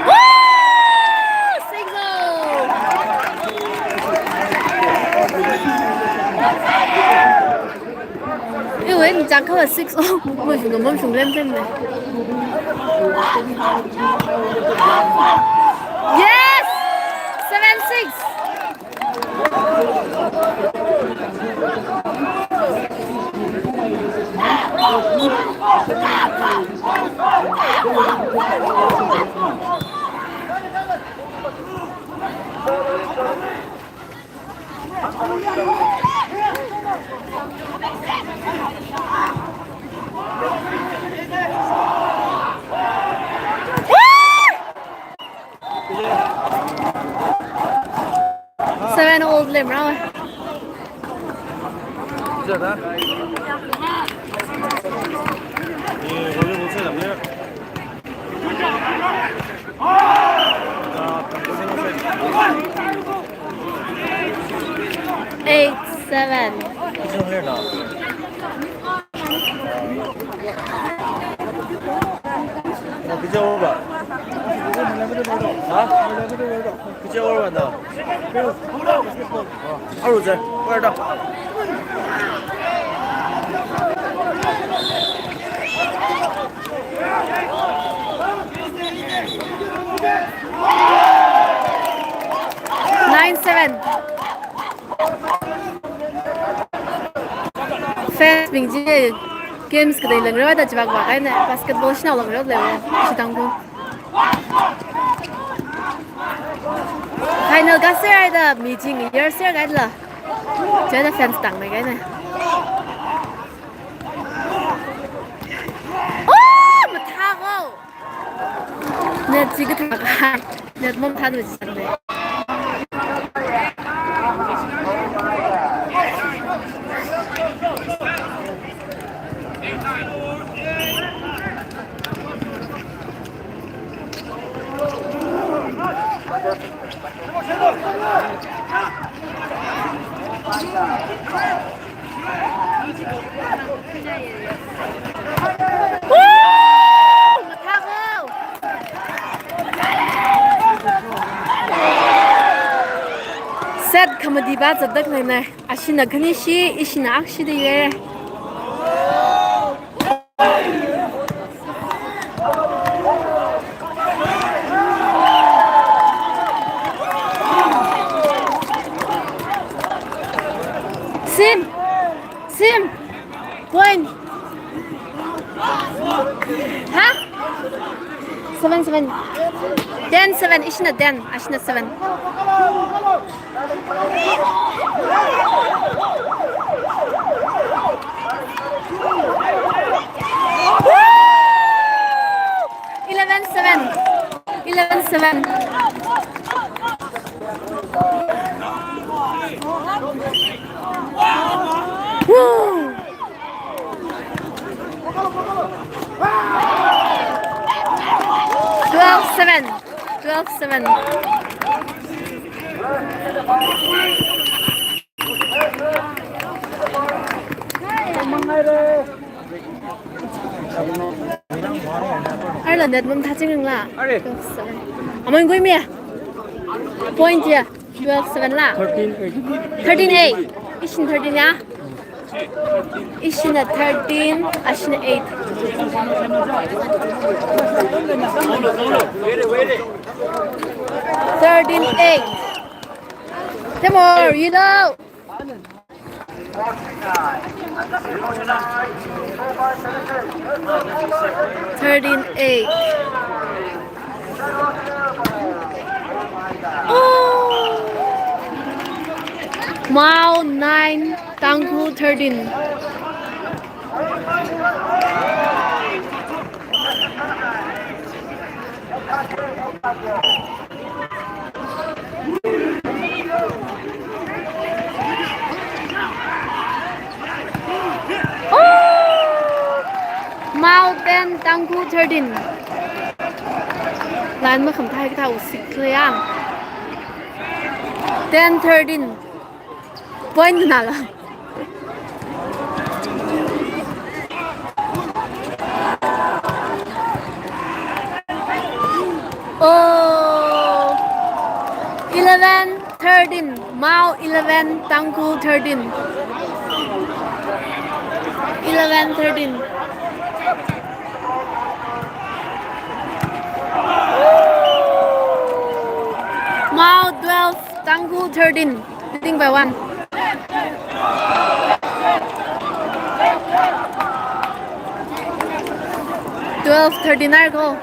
Woo! Six oh. Iwui chāngkha six oh. Mashung, mashung lem lem ne. Yes! Seven six. Seven old lim rao. Eight seven. Nine seven. Fans bing chi games kathei lāngra da chivak vak eina basketball shanao lāngra leiwo. Shitang ko. Final kaser haida mi chi ngayar ser kahaila. Chieina fans tāngmei kahaina. Oh, mathā ko. Net chi kathā kahai. Net mamathāda chang de. Set khamati ba zatdak nai nai. Ashina khanishi, ishina akshi da ye. Sim! Sim! Point! Ha? Seven, seven. Ten, seven. Ishina ten. Ashina seven. Eleven seven. Eleven seven. Woo! Twelve seven. Twelve seven. Arla net mamathā ching la. Are. Twelve seven. Amang gui mi. Point ya. Twelve seven la. Thirteen eight. Thirteen eight. Ishin thirteen ya. Ishina thirteen, ashina eight. Thirteen eight. Come on, you know. Thirteen eight. Oh! Mao nine, Tangkhul thirteen. Oh! Mao ten, Tangkhul thirteen. Line makhamathā kathā u six le yang. Ten thirteen. Point nala. Oh, eleven thirteen. Mao eleven, Tangkhul thirteen. Eleven thirteen. Mao twelve, Tangkhul thirteen. Leading by one. Twelve thirteen, I go.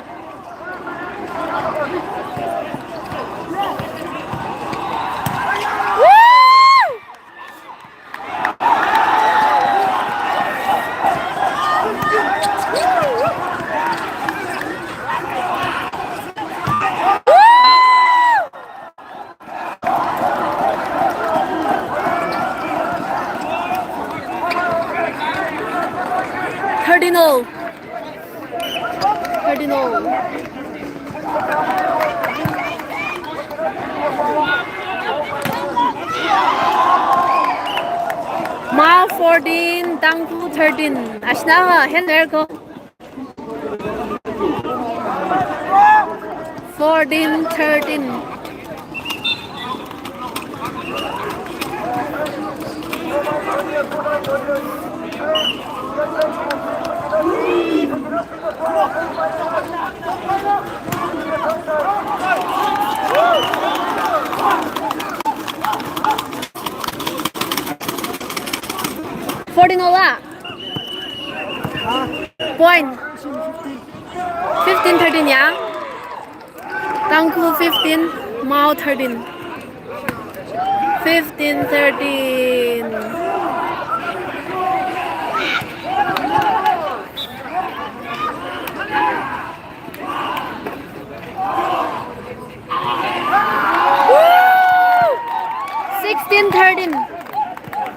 Thirteen all. Thirteen all. Mao fourteen, Tangkhul thirteen. Ashna ha, hand there go. Fourteen thirteen. Fourteen all la? Point. Fifteen thirteen, ya? Tangkhul fifteen, Mao thirteen. Fifteen thirteen. Sixteen thirteen.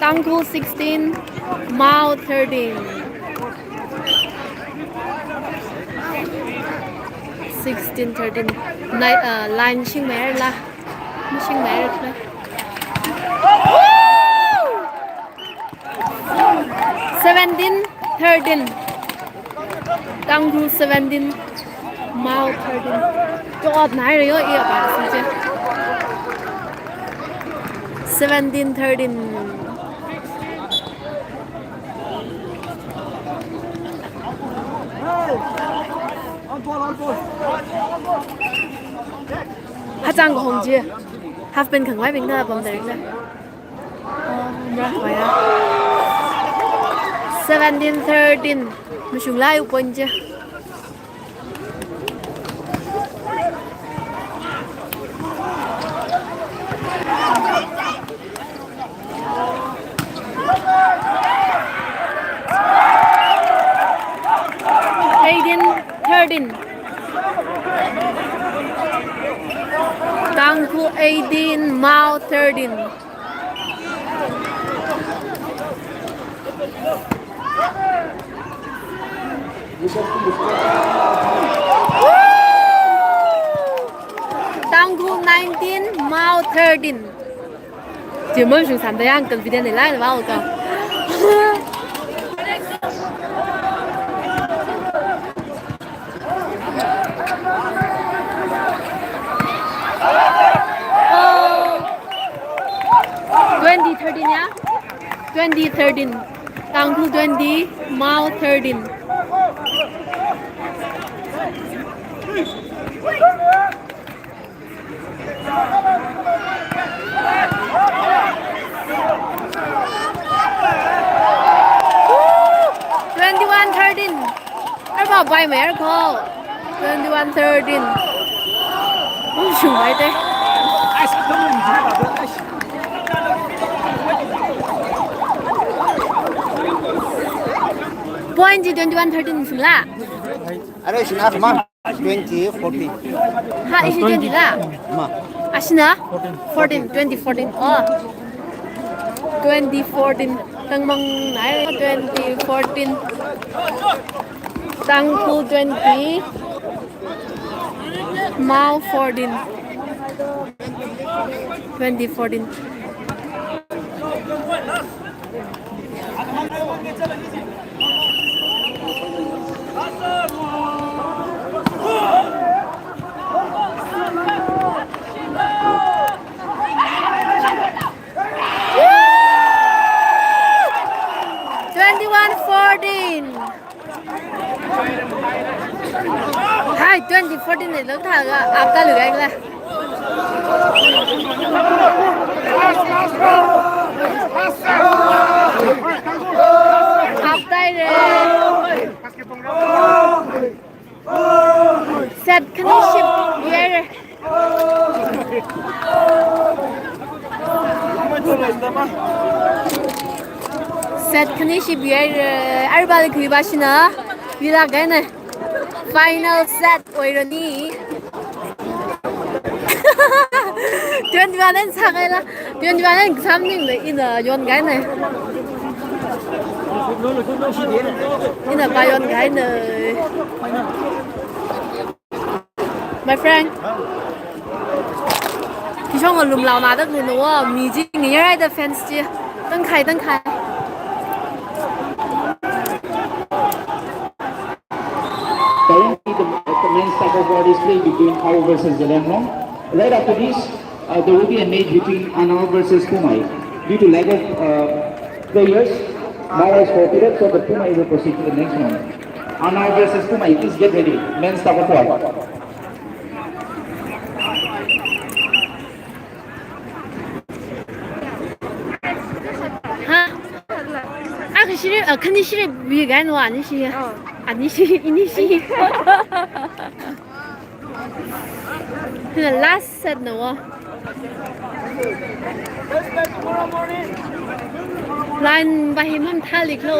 Tangkhul sixteen, Mao thirteen. Sixteen thirteen. Nai-, uh, line shing mer la. Shing mer la. Seventeen thirteen. Tangkhul seventeen, Mao thirteen. Chot nai re yo, iya ba si je. Seventeen thirteen. Hachang ko hong je. Half pen khangwai bing na bom direct na. Seventeen thirteen. Mashung lai u point je. Eighteen thirteen. Tangkhul eighteen, Mao thirteen. Tangkhul nineteen, Mao thirteen. Jimon shung sanda yang confident ni lai bao ka. Oh. Twenty thirteen, ya? Twenty thirteen. Tangkhul twenty, Mao thirteen. Twenty-one thirteen. Arba bai mer ko. Twenty-one thirteen. Um, shung bai te. Point ji twenty-one thirteen shung la. Are, shina kama. Twenty fourteen. Ha, ishi twenty la? Ma. Ashina? Fourteen, twenty fourteen. Oh. Twenty fourteen. Tangmang nai, twenty fourteen. Tangkhul twenty, Mao fourteen. Twenty fourteen. Twenty-one fourteen. Hi, twenty fourteen ne lok thaga, apta lu gai kala. Apta re. Set khani ship yare. Set khani ship yare. Arbal khuiba shina. Vila gaine. Final set oirani. Twenty-one en sākaila. Twenty-one en exam ningle ina yon gaine. Ina pa yon gaine. My friend. Kishong alum lau na dak ni no mi ji ngi rai da fans ji. Tang khai, tang khai. Currently, the, the men's tug of war is playing between Ao versus Zeliangrong. Right after this, uh, there will be a match between Anao versus Poumai. Due to lack of, uh, players, Mao has forfeited, so the Poumai will proceed to the next round. Anao versus Poumai, please get ready. Men's tug of war. Ha? Ah, khani shiri, ah, khani shiri bi gan wa ni shi. Oh. Ani shi, ini shi. The last set na wa. Line ba hi mam thalik lo.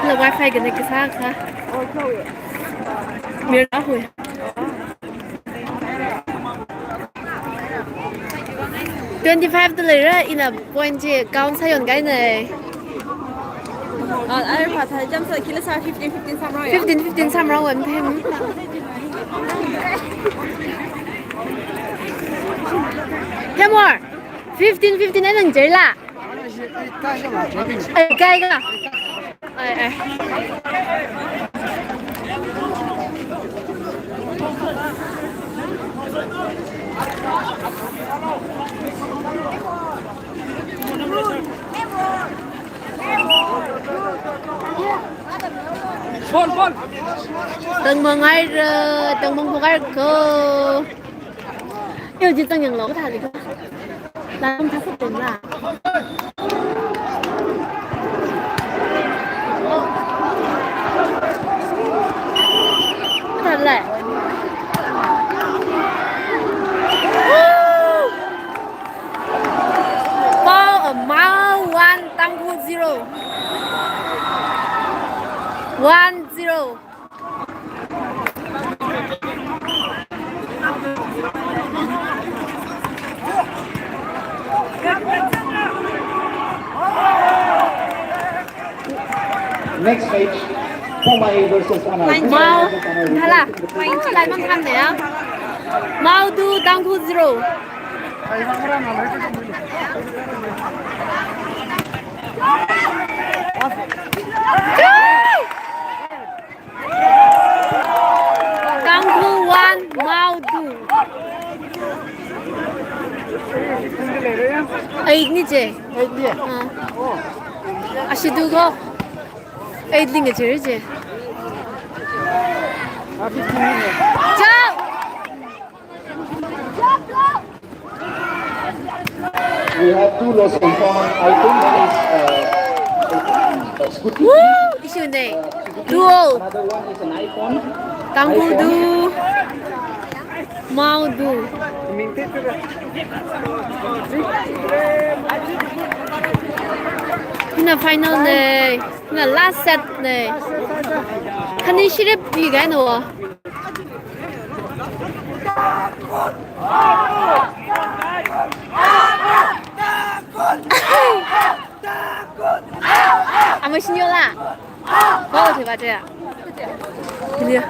La wifi connect sa kha. Mir a hui. Twenty-five da leira ina point chi count sāyon gaine. Ah, ai pha thai jam sa kila sa fifteen fifteen samra ya. Fifteen fifteen samra wan them. Them more. Fifteen fifteen ai nang jela. Ai, kai ka. Ai, ai. Ball, ball. Tangmang ai ra, tangmang phok ai ko. Yo, ji tangyang lo ka thali ka. Lam tha sa teng la. Thale. Mao, uh, Mao one, Tangkhul zero. One zero. Next match, Poumai versus Anao. Mao, thala. Line man tham ne ya. Mao two, Tangkhul zero. Tangkhul one, Mao two. Eight ni che. Eight ni. Ah. Ashi two ko. Eight li nge che che. Chao. We have two lost and found. I think one is, uh, a scooty. Woo! Issue ne. Two all. Another one is an iPhone. Tangkhul two. Mao two. Hina final ne. Hina last set ne. Khani shirip bi ga no. Ama shinyo la. Ball Baje. Iya.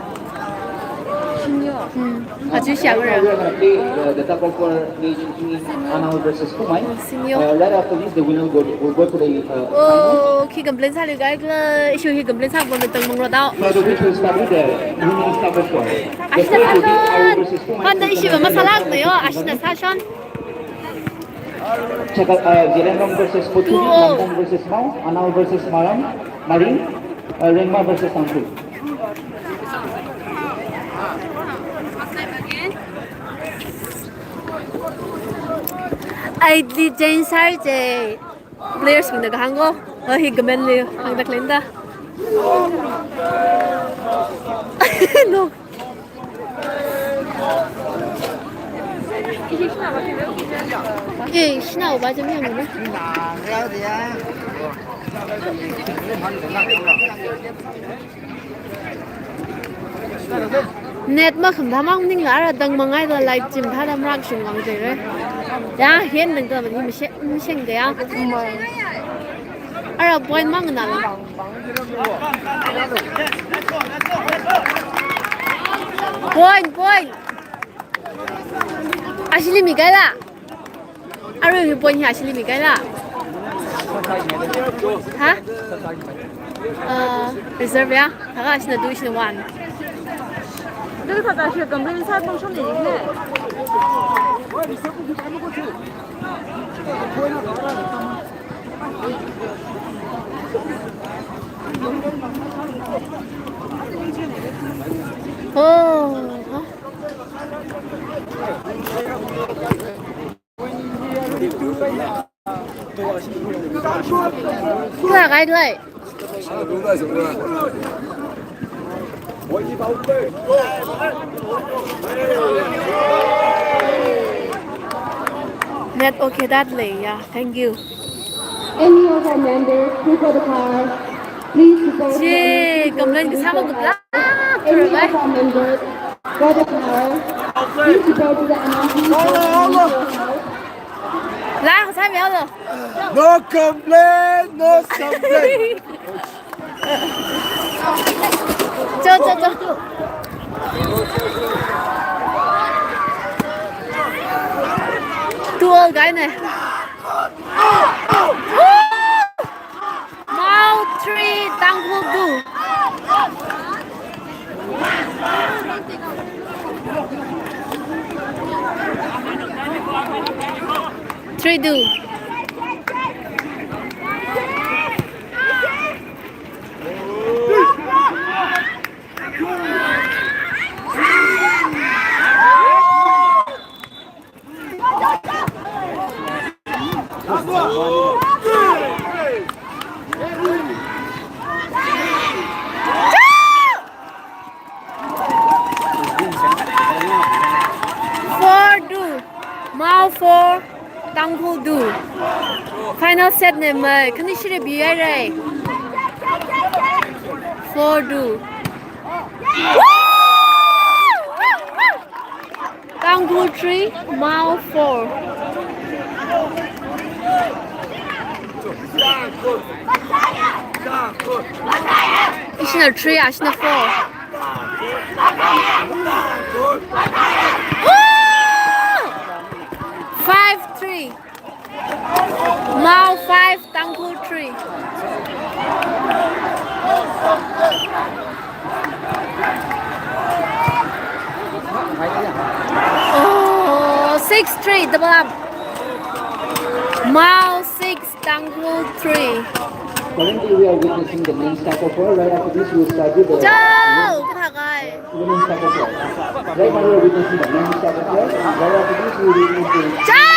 Hmm. Aja siya. Now we are gonna play the, the tug of war match between Anao versus Kumai. Senior. Uh, right after this, the winner will go, will go to the, uh, final. Oh, khi complain sāli guys la, issue hi complain sāpam tang mangro tao. So the match will start with the women's tug of war. The first will be Anao versus Kumai. Handa issue masālak na yo, ashina sāshon. Chaka, uh, Zeliangrong versus Kotuni, Two all. Langdang versus Mao, Anao versus Maram, Maring, uh, Rengma versus Tangkhul. Aili change sāi je. Players bingna kahāng ko. Oh, hi comment li hāngda khalei da. No. Eh, shinao ba jam yang na. Net makhamathā maningla ara dang mangaida live chim thāda marak shung vang jere. Ya, hen nang ka mani mashe, masheng de ya. Ara point mang na la. Point, point. Ashili mi kaila. Arui hi point hi ashili mi kaila. Ha? Uh, reserve ya? Thākha ashina two, ashina one. Dili thākha shi complain sāpam shon ni ne. Oh, ha? Kila kai lai. Net okay that lei, yeah. Thank you. Any of our members who got a car, please report to the Che, complain kasā ma gupla. Any of our members got a car, please report to the M M C. La, kasā mi alo. No complain, no complain. Cho, cho, cho. Two all guy ne. Mao three, Tangkhul two. Three two. Four two. Mao four, Tangkhul two. Final set ne mai, khani shire bi ai rai. Four two. Tangkhul three, Mao four. Ishina three, ashina four. Five three. Mao five, Tangkhul three. Oh, six three, double up. Mao six, Tangkhul three. Currently, we are witnessing the men's tug of war. Right after this, we will start with the Chao! Kathā kai? Women's tug of war. Right now, we are witnessing the men's tug of war. Right after this, we will witness the Chao!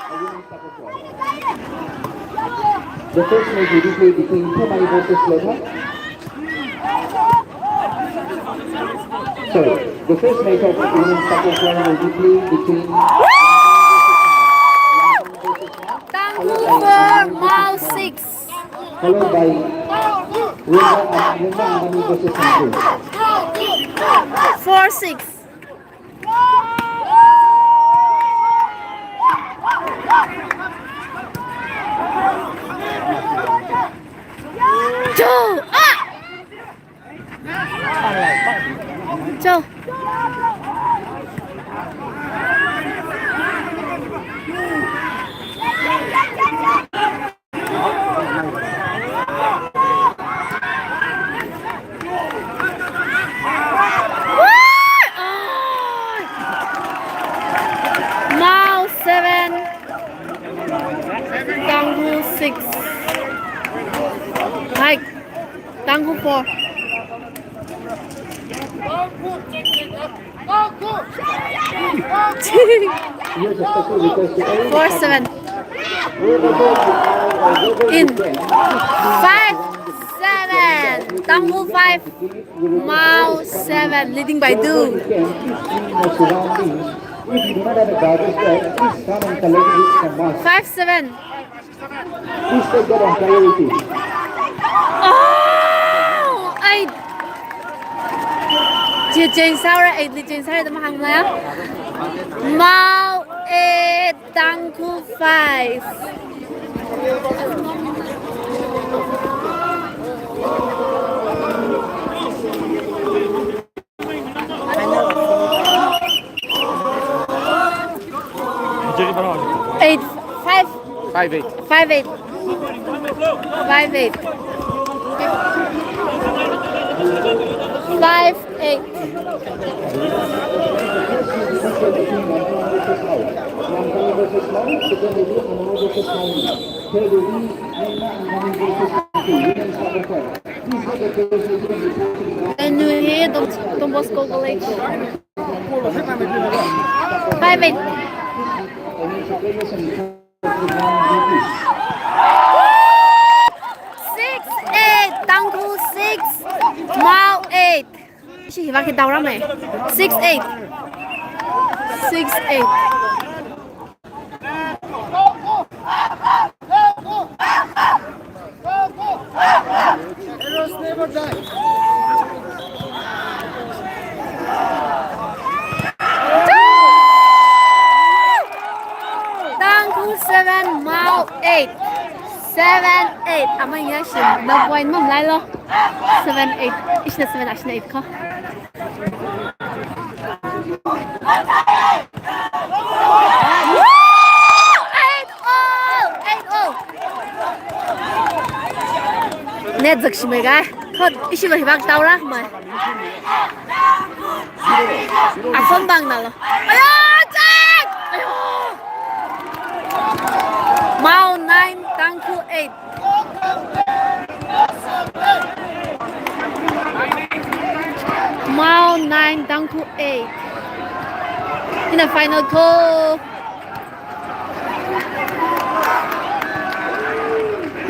A women's tug of war. The first match will be played between Kumai versus Lotha. Sorry, the first match of women's tug of war will be played between Tangkhul four, Mao six. Followed by Rengma, uh, Rengma Angami versus Tangkhul. Four six. Two, ah! Cho. Mao seven, Tangkhul six. Hai, Tangkhul four. Four seven. In. Five seven. Tangkhul five, Mao seven, leading by two. Five seven. Please take that as priority. Oh, eight. Chi change sāra, eight li change sāra da mahāngla. Mao eight, Tangkhul five. Eight, five. Five eight. Five eight. Five eight. Five eight. Anu hi Don, Don Bosco College. Five eight. Six eight, Tangkhul six, Mao eight. Ishi hiva khi daora mai. Six eight. Six eight. Heroes never die. Tangkhul seven, Mao eight. Seven eight. Amaya shim. No point mum lailo. Seven eight. Ishina seven, ashina eight ko. Eight all, eight all. Net zakshimai ga. Khot ishilo hiva daora mai. Akhon bang nalo. Ayo, check! Ayo! Mao nine, Tangkhul eight. Mao nine, Tangkhul eight. In the final call.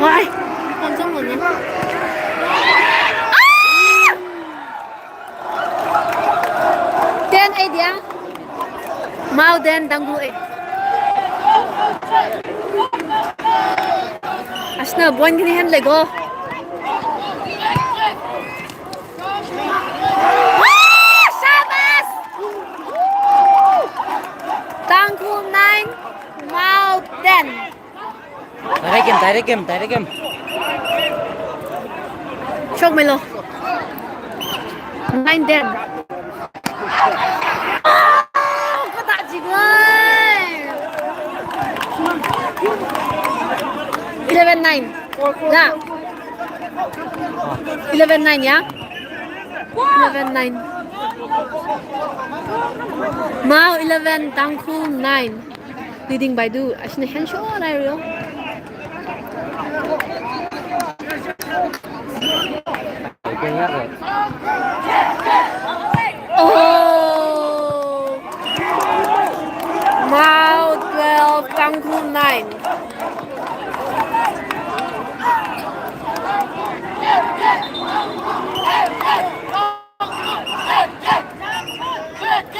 Why? Ten eight ya. Mao ten, Tangkhul eight. Ashna point khani hen lego. Woo! Shabas! Tangkhul nine, Mao ten. Direct game, direct game, direct game. Shok melo. Nine ten. Oh, kata jiglai. Eleven nine. La. Eleven nine ya. Eleven nine. Mao eleven, Tangkhul nine. Leading by two, ashna hensho nai rio. Oh! Mao twelve, Tangkhul nine.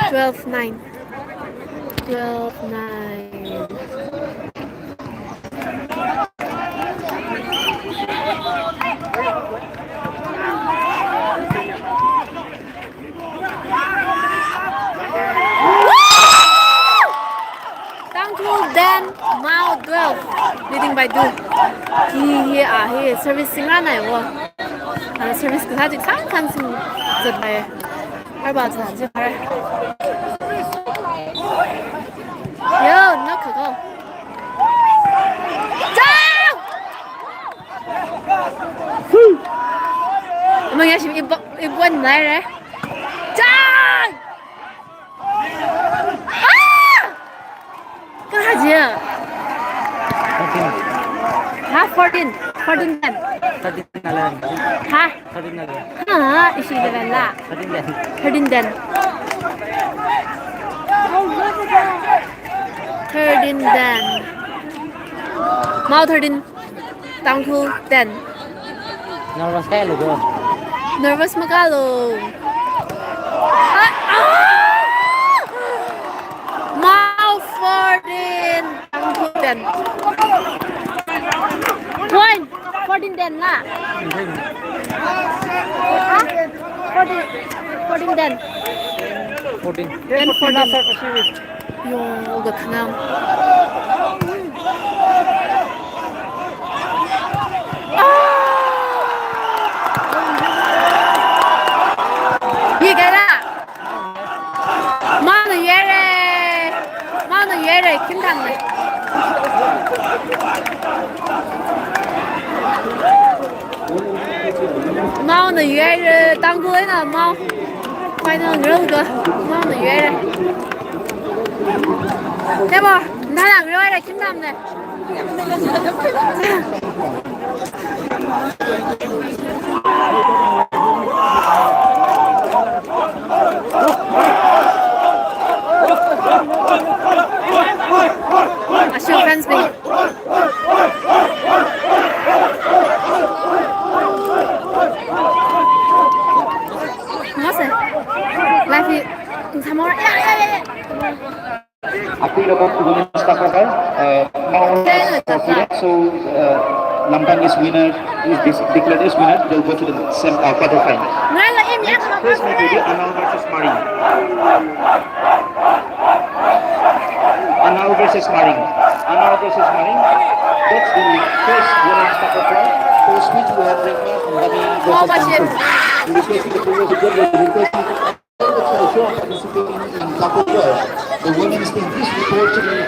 Twelve nine. Twelve nine. Tangkhul ten, Mao twelve, leading by two. Hi, hi, ah, hi, service sing rānai wo. Ah, service kasā chik sāngsāng sing zatpai. Arba zan zai pare. Yo, na kha ko. Chang! Mangya shim ibo-, ibon nai re. Chang! Ah! Kaji? Fourteen. Ha, fourteen. Fourteen ten. Thirteen eleven. Ha? Thirteen eleven. Ha, ishi eleven la. Thirteen ten. Thirteen ten. Thirteen ten. Mao thirteen. Tangkhul ten. Nervous kalo ko? Nervous makalo. Ah, ah! Mao fourteen, Tangkhul ten. Point, fourteen ten la. Ha? Fourteen, fourteen ten. Fourteen. Ten fourteen. Yo, ga khanang. Ah! Ye kala. Maona yere. Maona yere, kim tang ne. Maona yere, Tangkhul eina mao. Final round ga. Maona yere. Tebo, nana yere, kim tang ne. Ashu fans bing. Ngase. Live hi. Samora. Ya, ya, ya, ya. Appeal about women's tug of war, uh, Mao for freedom. So, uh, Lamdang is winner, is dis-, declared as winner. They'll go to the sem-, uh, quarter final. First match will be Anao versus Maring. Anao versus Maring. Anao versus Maring. That's the first women's tug of war. For speech, we have Rengma Rami versus Tangkhul. We request the players to get ready. Request the show participating in tug of war. The women's team, please report to me.